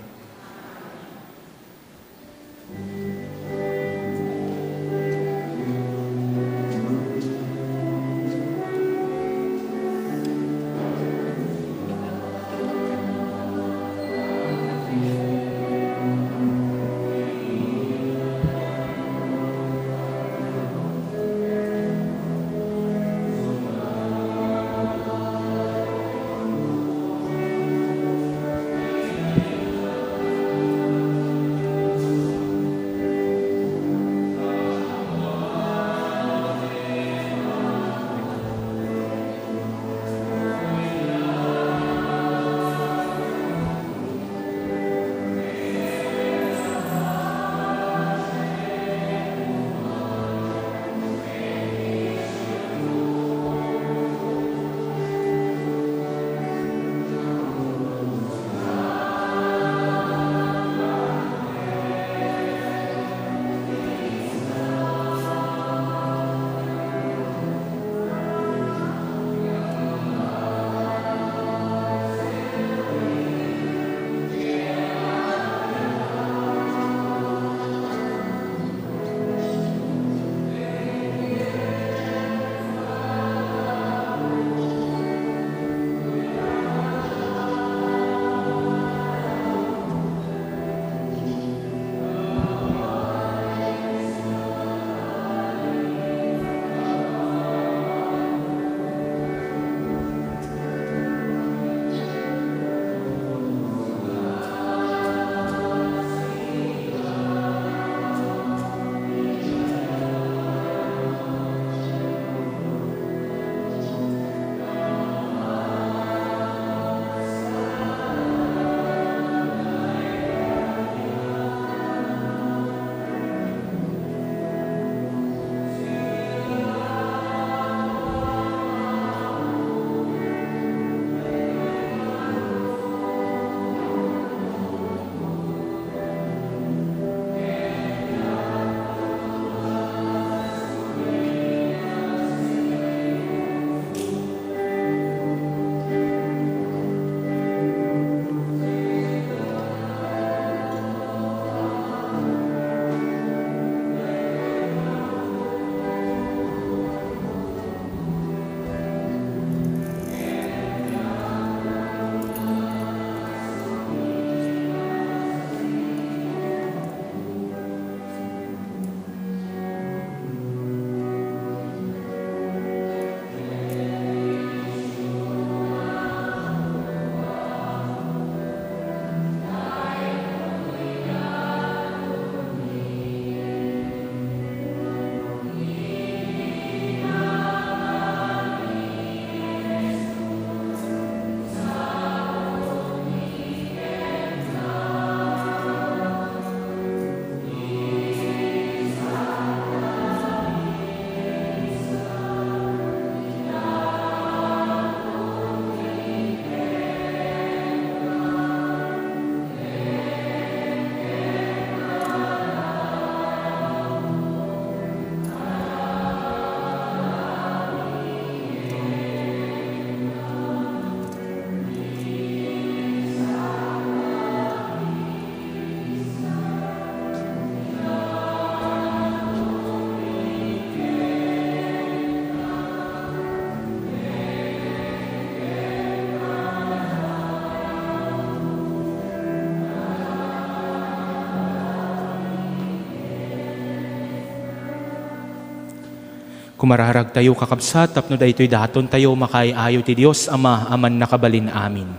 Kumararagtayo, kakabsat, tapno daytoy datontayo makaay-ayo ti Dios Ama a Mannakabalin-amin.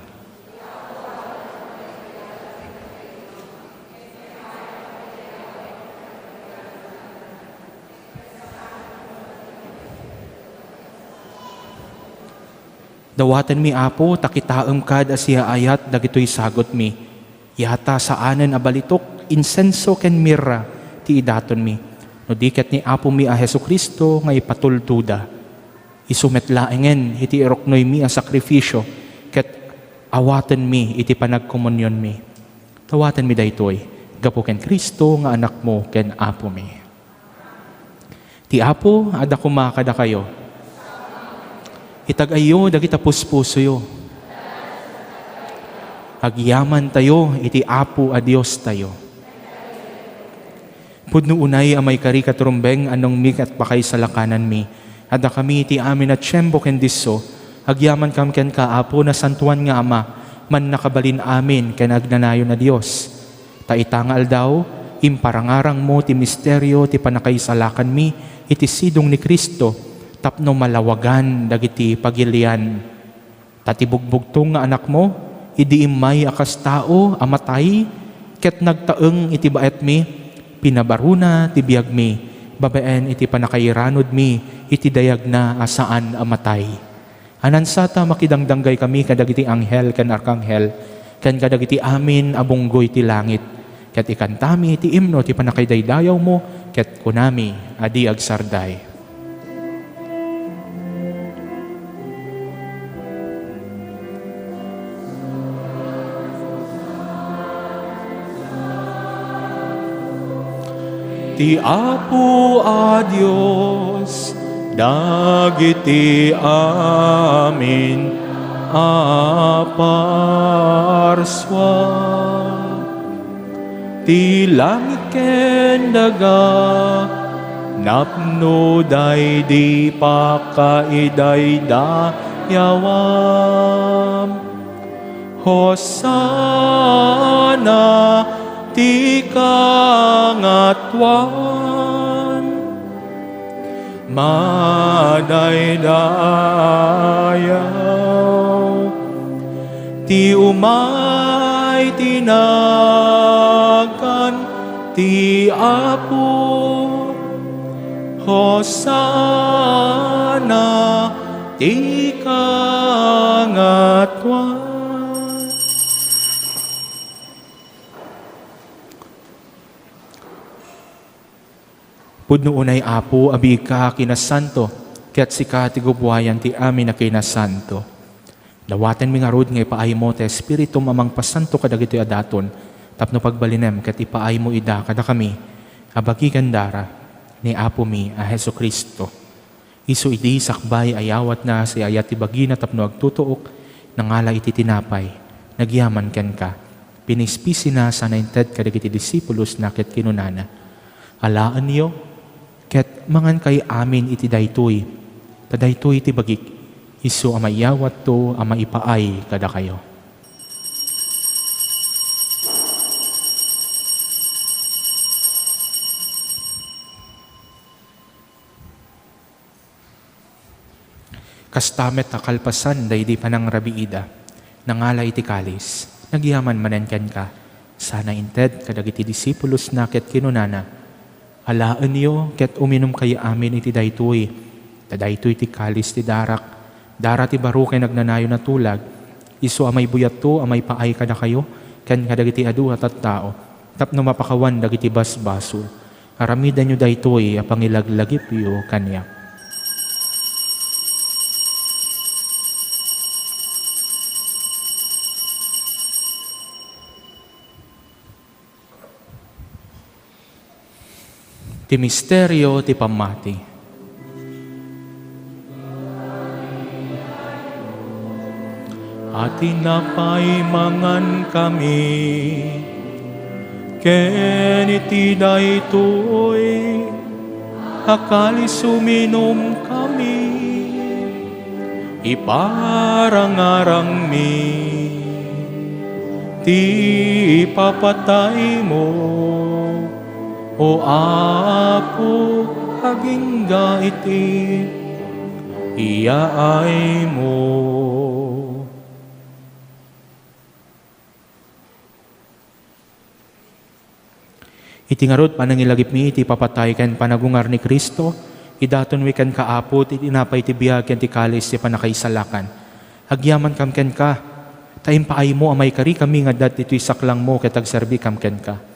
Dawatenmi, Apo, ta kitaem kad a siaayat dagitoy sagutmi. Yata saanen a balitok, insenso ken mirra ti idatonmi, no di ket ni Apomi a Jesu-Cristo nga ipatultoda. Isu met laengen iti iruknoymi a sakrifisio ket awatenmi iti panagkomunionmi. Dawatenmi daytoy gapu ken Cristo nga Anakmo ken Apomi. Ti Apo adda koma kadakayo. Itag-ayyo dagita puspusoyo. Agyamantayo iti Apo a Diostayo. Pudno unay a maikari ket rumbeng a nangmi ket pakaisalakananmi. Addakami iti amin a tiempo ken disso. Agyamankam kenka, Apo, nasantoan nga Ama, mannakabalin amin ken agnanayon a Dios. Ta ita nga aldaw, imparangarangmo ti misterio ti pannakaisalakanmi iti sidong ni Cristo tapno malawagan dagiti pagilian. Ta ti bugbugtong nga Anakmo, idi immay a kas tao a matay ket nagtaeng iti baetmi, pinabaruna ti biagmi babaen iti pannakairanudmi iti dayagna a saan a matay. Anansata, makidangdanggaykami kadagiti anghel ken arkanghel ken kadagiti amin a bunggoy ti langit, ket ikantami ti imno ti pannakaidaydayawmo, ket kunami a di agsarday. Ti Apo a Dios dagiti amin a parsua. Ti langit ken daga, napno daydi pakaidaydayawam. Hosanna ti kangatuan. Madaydayaw ti umay ti nagan ti Apo. Hosanna ti kangatuan. Pudno unay, Apo, a biigka a kinasanto, ket sika ti gubuayan ti amin a kinasanto. Dawatenmi ngarud nga ipaaymo ti Espiritum a mangpasanto kadagitoy a daton tapno pagbalinem ket ipaaymo ida kadakami a bagi ken dara ni Apomi a Jesu-Cristo. Isu idi sakbay a yawatna, say-ayat ti bagina tapno agtutuok, nangala iti tinapay, nagyaman kenka, pinispisina sana inted kadagiti disipulosna ket kinunana, "Alaenyo ket mangankayo amin iti daytoy, ta daytoy ti bagik, isu a maiyawatto a maipaay kadakayo." Kasta met a kalpasan daydi panangrabiida, nangala iti kalis, nagyaman manen kenka, sana inted kadagiti disipulosna ket kinunana, "Alaenyo ket uminumkayo amin iti daytoy, ta daytoy ti kalis ti darak, dara ti baro ken agnanayon a tulag, isu a maibuyatto a maipaay kadakayo ken kadagiti adu a tattao, tapno mapakawan dagiti basbasol. Aramidenyo daytoy a pangilaglagipyo kaniak." Ti misterio ti pammati. A tinapay mangankami, ken iti daytoy a kalis uminumkami, iparangarangmi ti ipapataymo, O Apo, agingga iti iyaaymo. Iti ngarud, panangilagipmi iti ipapatay ken panagungar ni Cristo, idatonmi kenka, Apo, ti tinapay ti biag ken ti kalis ti pannakaisalakan. Agyamankam kenka, ta impaaymo a maikarikami nga adda ditoy saklangmo ket agserbikam kenka.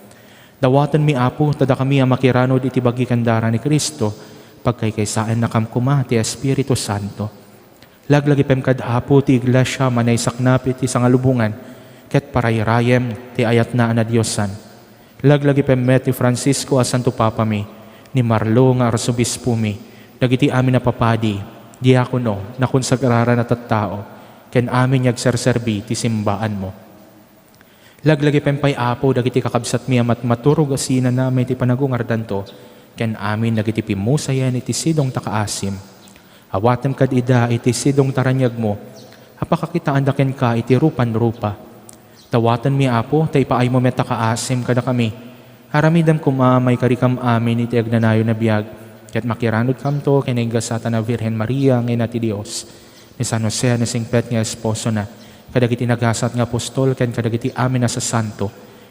Dawatenmi, Apo, ta dakami a makiranud iti bagi ken dara ni Cristo, pagkaykaysaennakam koma ti Espiritu Santo. Laglagipem kad, Apo, ti Iglesia a manaysaknap iti sangalubongan, ket parayrayem ti ayatna a nadiosan. Laglagipem met ti Francisco a Santo Papami, ni Marlo nga Arsobispomi, dagiti amin a papadi, diakono, nakonsagraran a tattao, ken amin nga agserserbi ti simbaanmo. Laglagipen pay, Apo, dagiti kakabsatmi a matmaturog a sinanam iti panagungardanto ken amin dagiti pimmusayen iti sidongta kaasim. Awatem kad ida iti sidongta raniagmo a pakakitaanda kenka iti rupan-rupa. Dawatenmi, Apo, ta ipaaymo met a kaasim kadakami. Aramidem koma maikarikam amin iti agnanayon a biag, ket makiranudkamto ken naigasatan a Birhen Maria nga Ina ti Dios, ni San Jose a nasingpet nga esposona, kadagiti nagasat nga apostol ken kadagiti amin a sasanto,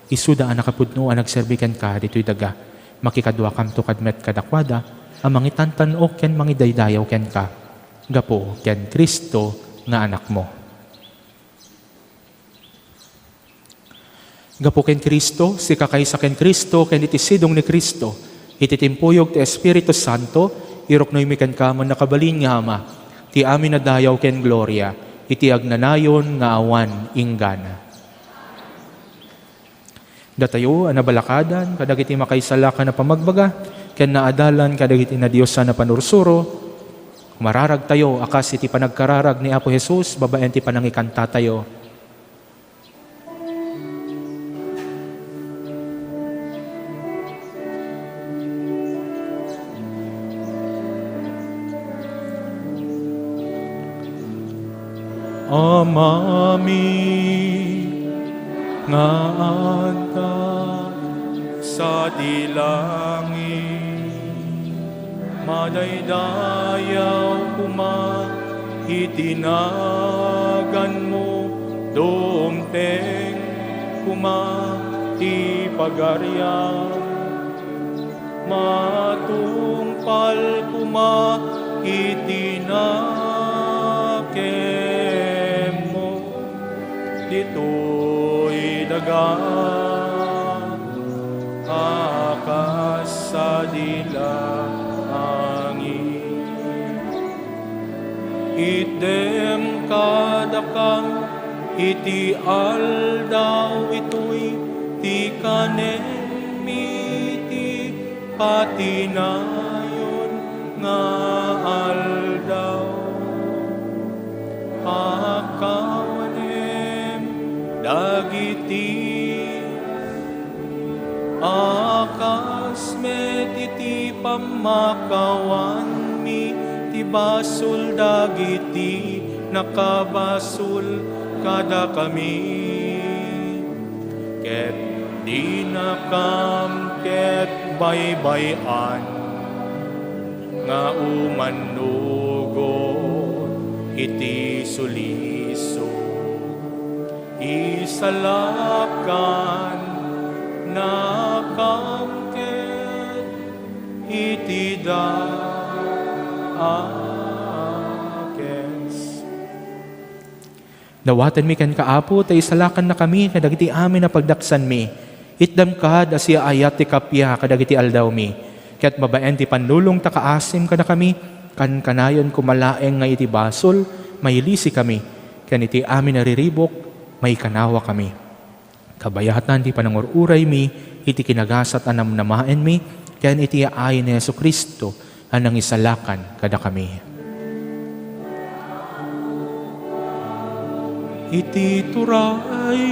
isuda a nakapudno a nagserbi kenka ditoy daga. Makikaduakamto kad met kadakuada a mangitantan-ok ken mangidaydayaw kenka, gapu ken Cristo nga Anakmo. Gapu ken Cristo, sika kaysa ken Cristo, ken iti sidong ni Cristo, iti timpuyog ti Espiritu Santo, iruknoymi kenka, mannakabalin nga Ama, ti amin a dayaw ken gloria, iti agnanayon nga awan inggana. Datayo a nabalakadan kadagiti makaisalakan a pamagbaga ken naadalan kadagiti nadiosan a panursuro, mararagtayo a kas iti panagkararag ni Apo Jesus babaen ti panangikantatayo. Amami nga adda sadi langit, madaydayaw koma iti naganmo, dumteng koma ti pagariam, matungpal koma iti nakemmo ditoy daga a kas sadi langit. Itdem kadakam iti aldaw itoy ti kanenmi ti patinayon nga aldaw. Pakawanem dagiti a kas met iti pammakawanmi ti basol dagiti nakabasol kadakami, ket dinakam ket baybay-an nga umannugot iti sulisog. Isalakannakam ket iti dakes. Dawatenmi kenka, Apo, ta isalakannakami kadagiti amin a pagdaksanmi. Itdam kad a siaayat ti kappia kadagiti aldawmi, ket babaen ti pannulongta kaasim kadakami, kankanayon koma laeng nga iti basol, mailisikami, ken iti amin a riribuk, maikanawakami. Kabayatan ti panangur-uraymi iti kinagasat a namnamaenmi ken iti yaay ni Jesu-Cristo a nangisalakan kadakami. Iti turay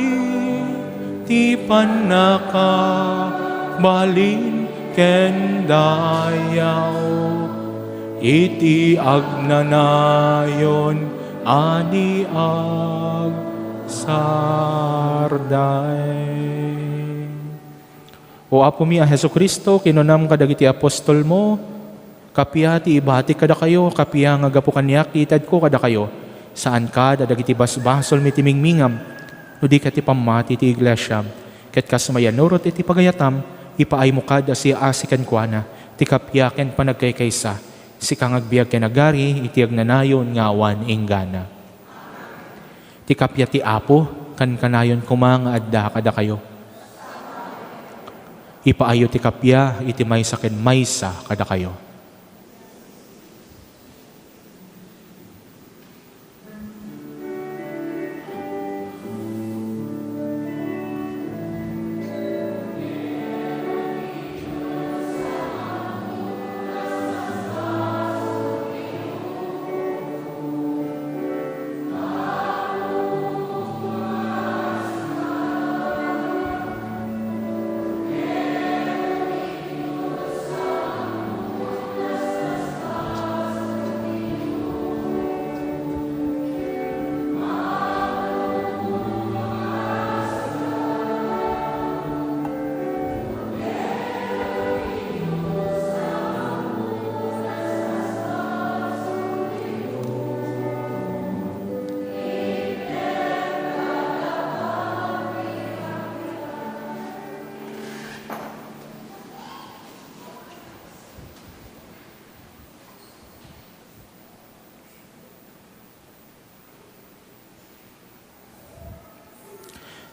ti pannakabalin ken dayaw iti agnanayon a di agsarday. O Apomi a Jesu-Cristo, kinunam kadagiti apostolmo, "Kappia ti ibatik kadakayo, kappia nga gapu kaniak itedko kadakayo." Saan kad a dagiti basbasolmi ti mingmingam, no di ket ti pammati ti iglesiam. Ket kas mayannurot iti pagayatam, ipaaymo kad a siaasi kenkuana ti kappia ken panagkaykaysa, sika nga agbiag ken agari iti agnanayon nga awan inggana. Ti kappia ti Apo, kankanayon koma nga adda kadakayo. Ipaayyo ti kappia iti maysa ken maysa kadakayo.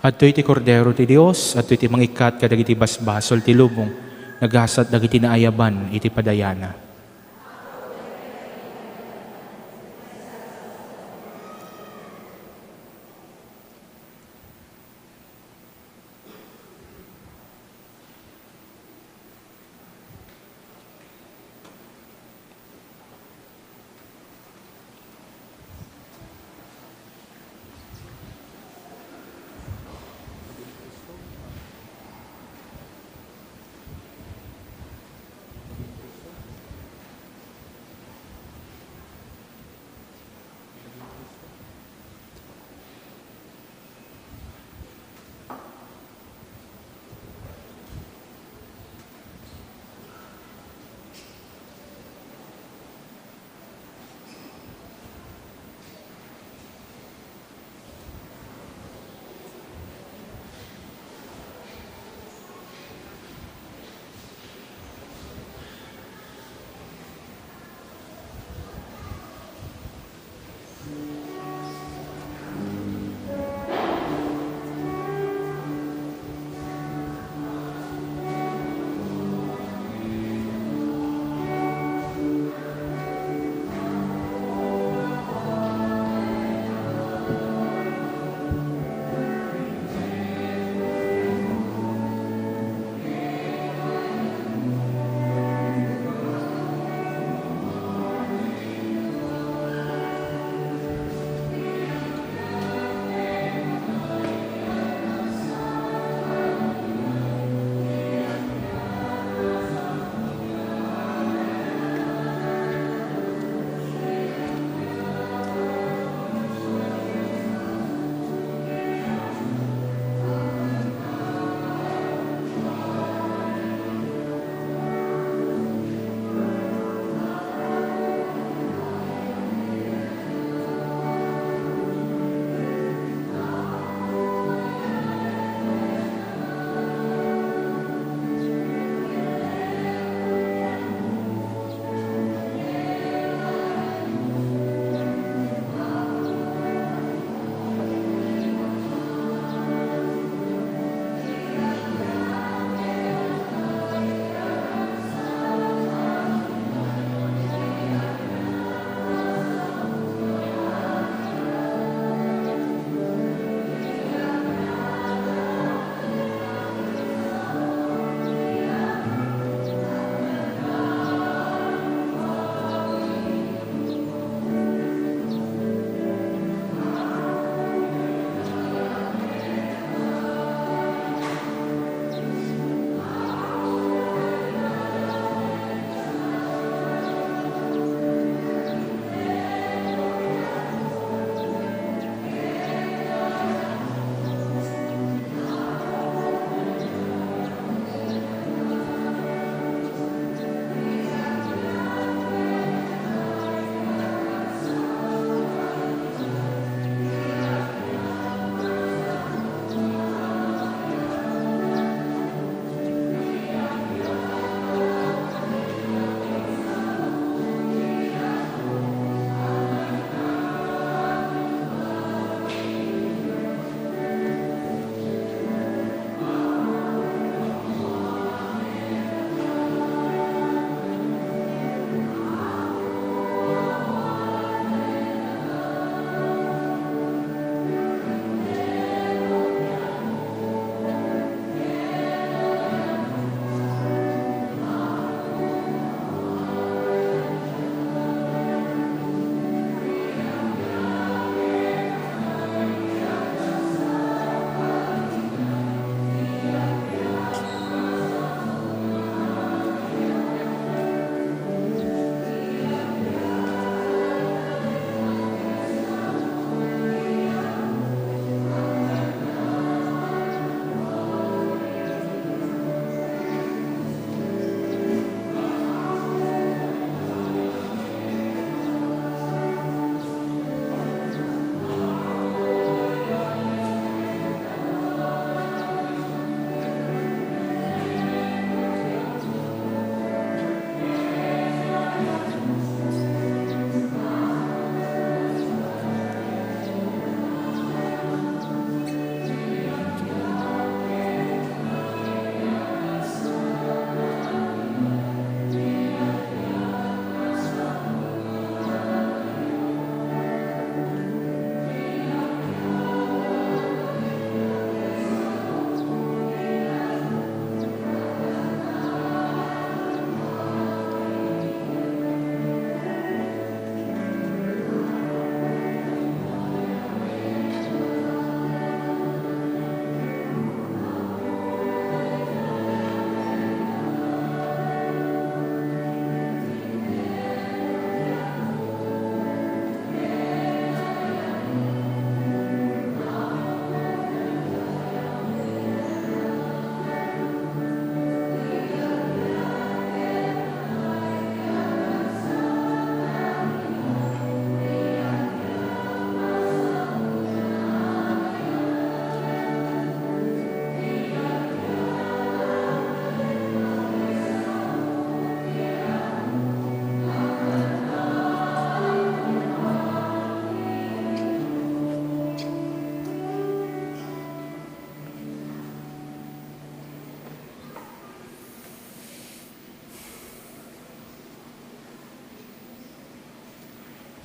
Adtoy ti Kordero ti Dios, adtoy ti mangikkat kadagiti basbasol ti lubong, nagasat dagiti naayaban iti padayana.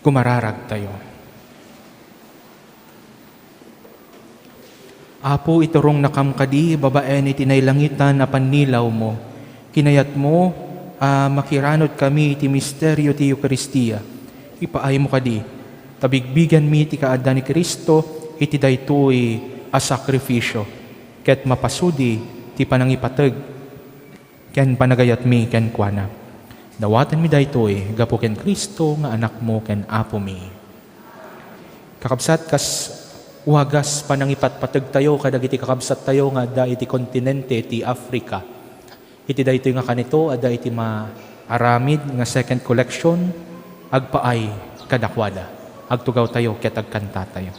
Kumararagtayo. Apo, iturongna kam kadi babaen iti nailangitan a pannilawmo. Kinayatmo a makiranod kami iti misterio ti Eukaristia. Ipaaymo kadi ta bigbigenmi ti kaadda ni Cristo iti daytoy a sakrifisio, ket mapasudi ti panangipateg ken panagayatmi kenkuana. Dawatenmi daytoy gapu ken Cristo nga Anakmo ken Apomi. Kakabsat, kas wagas panangipatpategtayo kadagiti kakabsattayo nga adda iti kontinente ti Africa, iti daytoy nga kanito adda iti maaramid nga second collection, agpaay kadakuada. Agtugawtayo ket agkantatayo.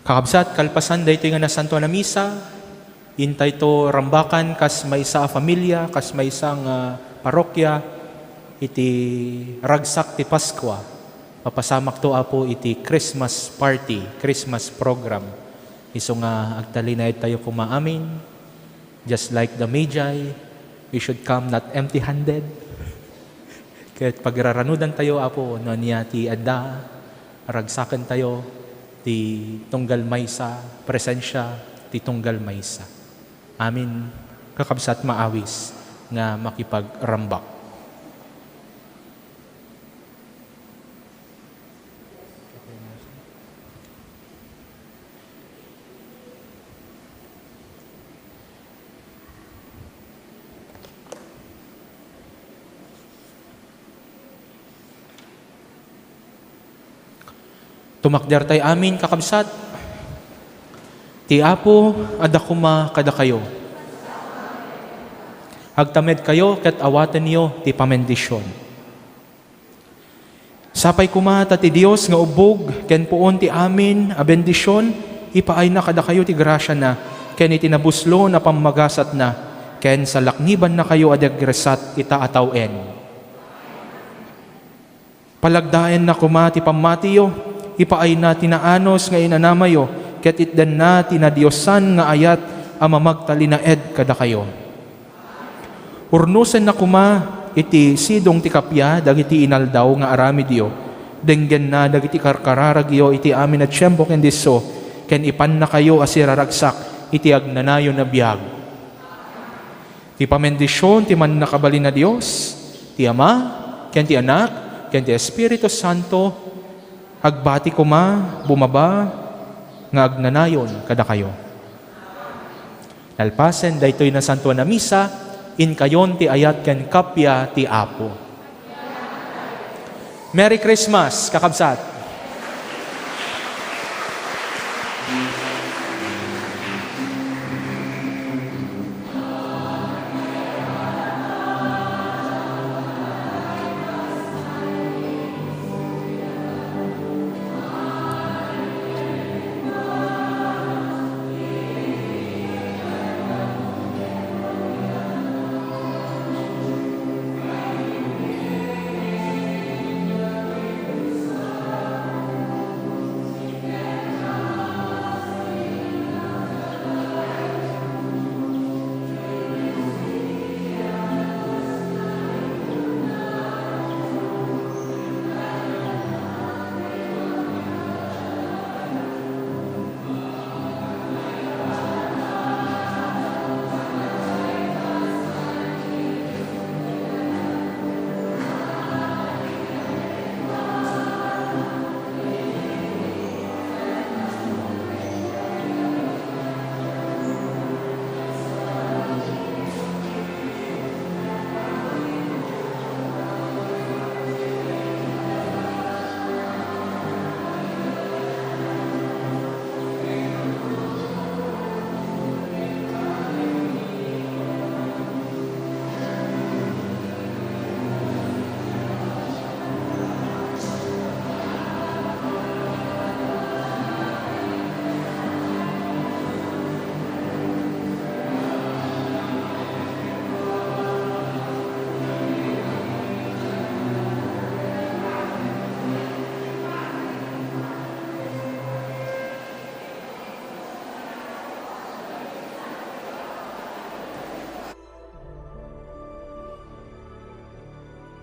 Kakabsat, kalpasan daytoy nga Nasantoan a Misa, intayto rambakan kas maysa a familia, kas maysa nga parokya iti ragsak ti Paskua. Mapasamakto, Apo, iti Christmas party, Christmas program. Isu nga agtalinaedtayo koma amin. Just like the Magi, we should come not empty-handed. Ket pagraranudantayo, Apo, no ania ti adda, ragsakentayo ti tunggal maysa, presensia ti tunggal maysa. Amin, kakabsat, maawis nga makipagrambak. Tumakdertay amin, kakabsat. Ti Apo adda koma kadakayo. Agtamedkayo ket awatenyo ti pamendision. Sapay koma ta ti Dios nga ubbog ken puon ti amin a bendision, ipaayna kadakayo ti grasiana ken iti nabuslon a pammagasatna, ken salaknibannakayo a di agresat ita a tawen. Palagdaenna koma ti pammatiyo, ipaayna ti naanus nga inanamayo, ket itdenna ti nadiosan nga ayat a mamagtalinaed kadakayo. Urnosenna koma iti sidong ti kappia dagiti inaldaw nga aramidyo. Denggenna dagiti karkararagyo iti amin a tiempo ken disso, ken ipannakayo a siraragsak iti agnanayon a biag. Ti pamendision ti Mannakabalin a Dios, ti Ama, ken ti Anak, ken ti Espiritu Santo, agbati koma, bumaba, nga agnanayon kadakayo. Nalpasen daytoy Nasantoan a Misa, Inkayon ti ayat ken kappia ti Apo. Merry Christmas, kakabsat!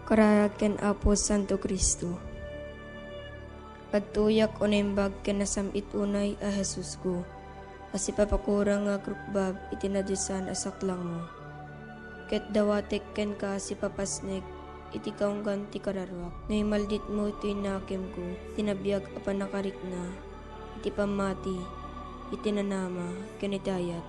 Kararag ken Apo Santo Cristo. Adtoyak unay imbag ken nasam-it unay a Jesusko, a sipapakurang nga agrukbab iti nadiosan a saklangmo. Ket dawatek kenka a sipapasnek iti kaunggan ti kararuak. No imalditmo iti inakemko, iti nabiag a pannakarikna, iti pammati, iti nanama, ken iti ayat.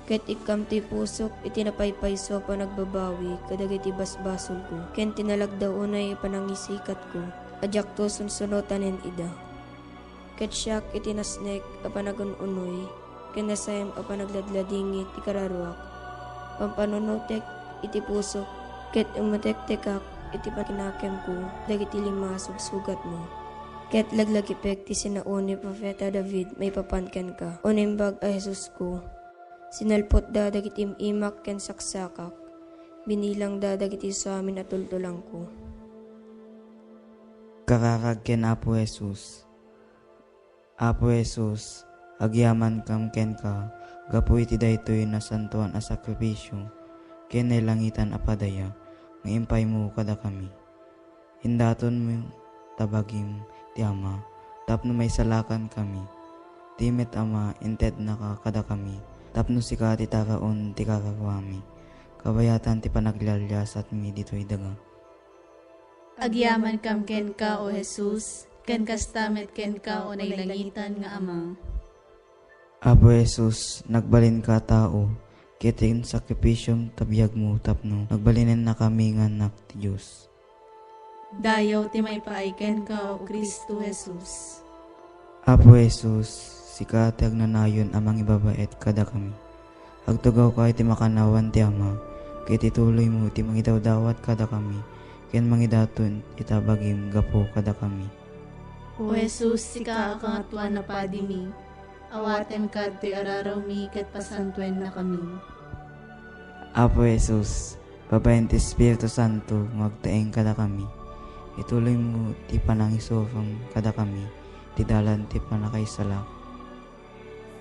Ket ikkam ti pusok iti napaypayso a panagbabawi kadagiti basbasolko, ken ti nalagda unay a panangisikatko a diakto sunsunotanen ida. Ket siak iti nasnek a panagun-unoy ken nasayam a panagladladingit ti kararuak, pampanunotek iti pusok, ket imutektekak iti pakinakemko dagiti lima a sugsugatmo. Ket laglagipek ti sinaon ni Profeta David maipapan kenka, O Naimbag a Jesusko. Sinalputda dagiti im-imak ken saksakak, binilangda dagiti isuamin a tultulangko. Kararag ken Apo Jesus. Apo Jesus, agyamankam kenka gapu iti daytoy nasantoan a sakrifisio ken nailangitan a padaya nga impaymo kadakami. Indatonmo ta bagim ti Ama tapno maisalakankami. Ti met Ama, intednaka kadakami tapno sika ti taraon ti kararuami. Kabayatan ti panaglalyasatmi ditoy daga. Agyamankam kenka, O Jesus, ken kasta met kenka, O nailangitan nga Ama. Apo Jesus, nagbalinka a tao, ket insakrifisiom ta biagmo tapno nagbalinennakami nga annak ti Dios. Dayaw ti maipaay kenka, O Cristo Jesus. Apo Jesus, sika ti agnanayon a mangibabaet kadakami. Agtugawka iti makannawan ti Ama, ket ituloymo ti mangidawdawat kadakami, ken mangidaton ita bagim gapu kadakami. O Jesus, sika a Kangatoan a Padimi, awatenka ditoy ararawmi ket pasantuennakami. Apo Jesus, babaen ti Espiritu Santo nga agtaeng kadakami, ituloymo ti panangisurong kadakami ti dalan ti pannakaisala.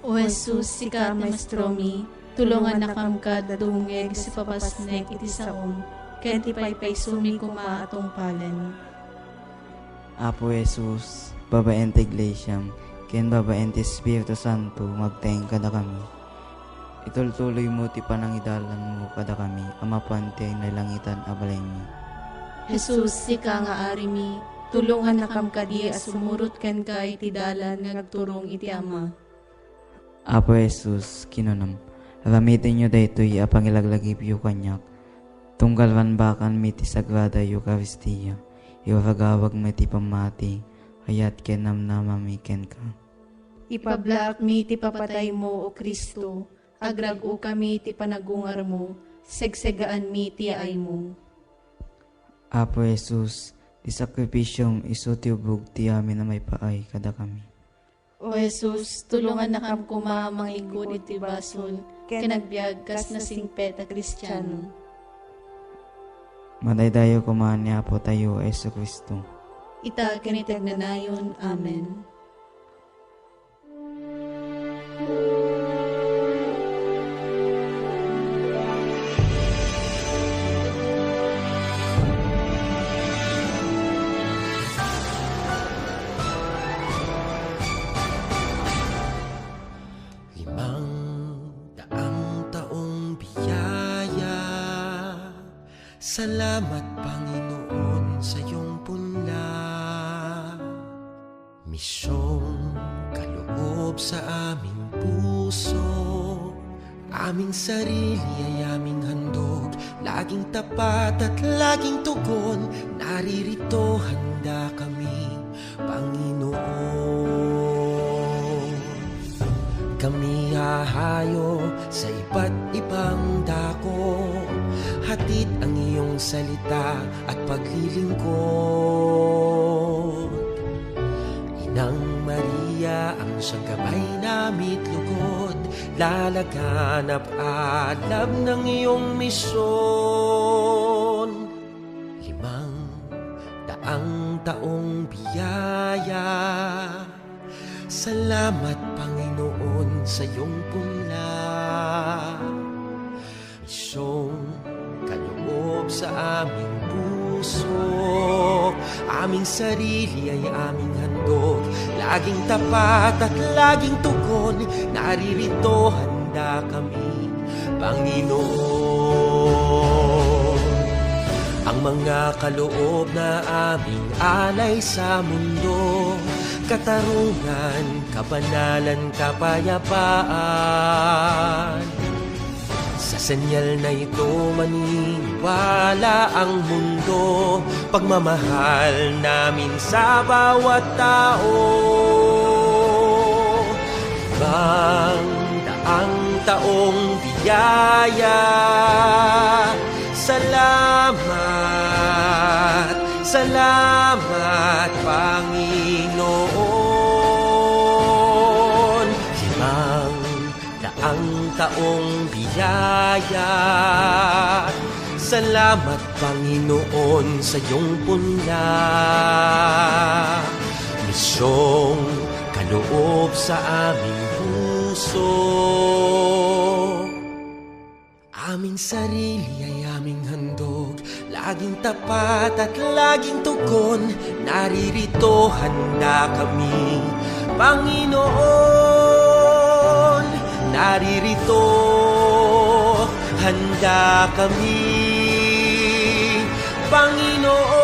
O Jesus, sika ti Maestromi, tulongannakam kad dumngeg sipapasnek iti saom, ken ti paypaysomi koma a tungpalen. Apo Jesus, babaen ti Iglesiam, ken babaen ti Espiritu Santo nga agtaeng kadakami, itultuloymo ti panangidalanmo kadakami a mapan ti nailangitan a balaymi. Jesus, sika nga Arimi, tulongannakam kadi a sumurot kenka iti dalan nga agturong iti Ama. Apo Jesus, kinunam, Aramidenyo daytoy a pangilaglagipyo kaniak, tunggal banbakanmi ti Sagrada Eukaristia, iwaragawagmi ti pammati, ayat ken namnamami kenka. Ipablaakmi ti papataymo, O Cristo, agrag-okami ti panagungarmo, segsegaanmi ti yaaymo. Apo Jesus, ti sakrifisiom isu ti ubog ti amin a maipaay kadakami. O Jesus, tulongannakam koma a manglingkud iti basol ken agbiag kas nasingpet a Kristiano. Madaydayaw koma ni Apotayo a Jesu-Cristo. Ita ken iti agnanayon. Amen. Limang daang taong biyaya. Salamat, Panginoon, sa iyong punla. Misyong kaloob sa aming puso, aming sarili ay aming handog, laging tapat at laging tugon, naririto handa kami, Panginoon. Kami hahayo sa iba't ibang dako, hatid ang iyong salita at paglilingkod. Inang Maria, ang siyang gabay na mitlugod, lalaganap alab ng iyong misyon. Limang daang taong biyaya. Salamat, Panginoon, sa iyong punla. Misyong kaloob sa aming puso, aming sarili ay aming handog. Laging tapat at laging tugon, naririto handa kami, Panginoon. Ang mga kaloob na aming alay sa mundo, katarungan, kabanalan, kapayapaan. Sa senyal na ito, maniwala ang mundo, pagmamahal namin sa bawat tao. Limang daang taong biyaya, salamat, salamat, Panginoon. Limang daang taong biyaya. Salamat, Panginoon, sa iyong punla. Misyong kaloob sa aming puso. Aming sarili ay aming handog, laging tapat at laging tugon, naririto handa kami, Panginoon. Naririto handa kami, Panginoon.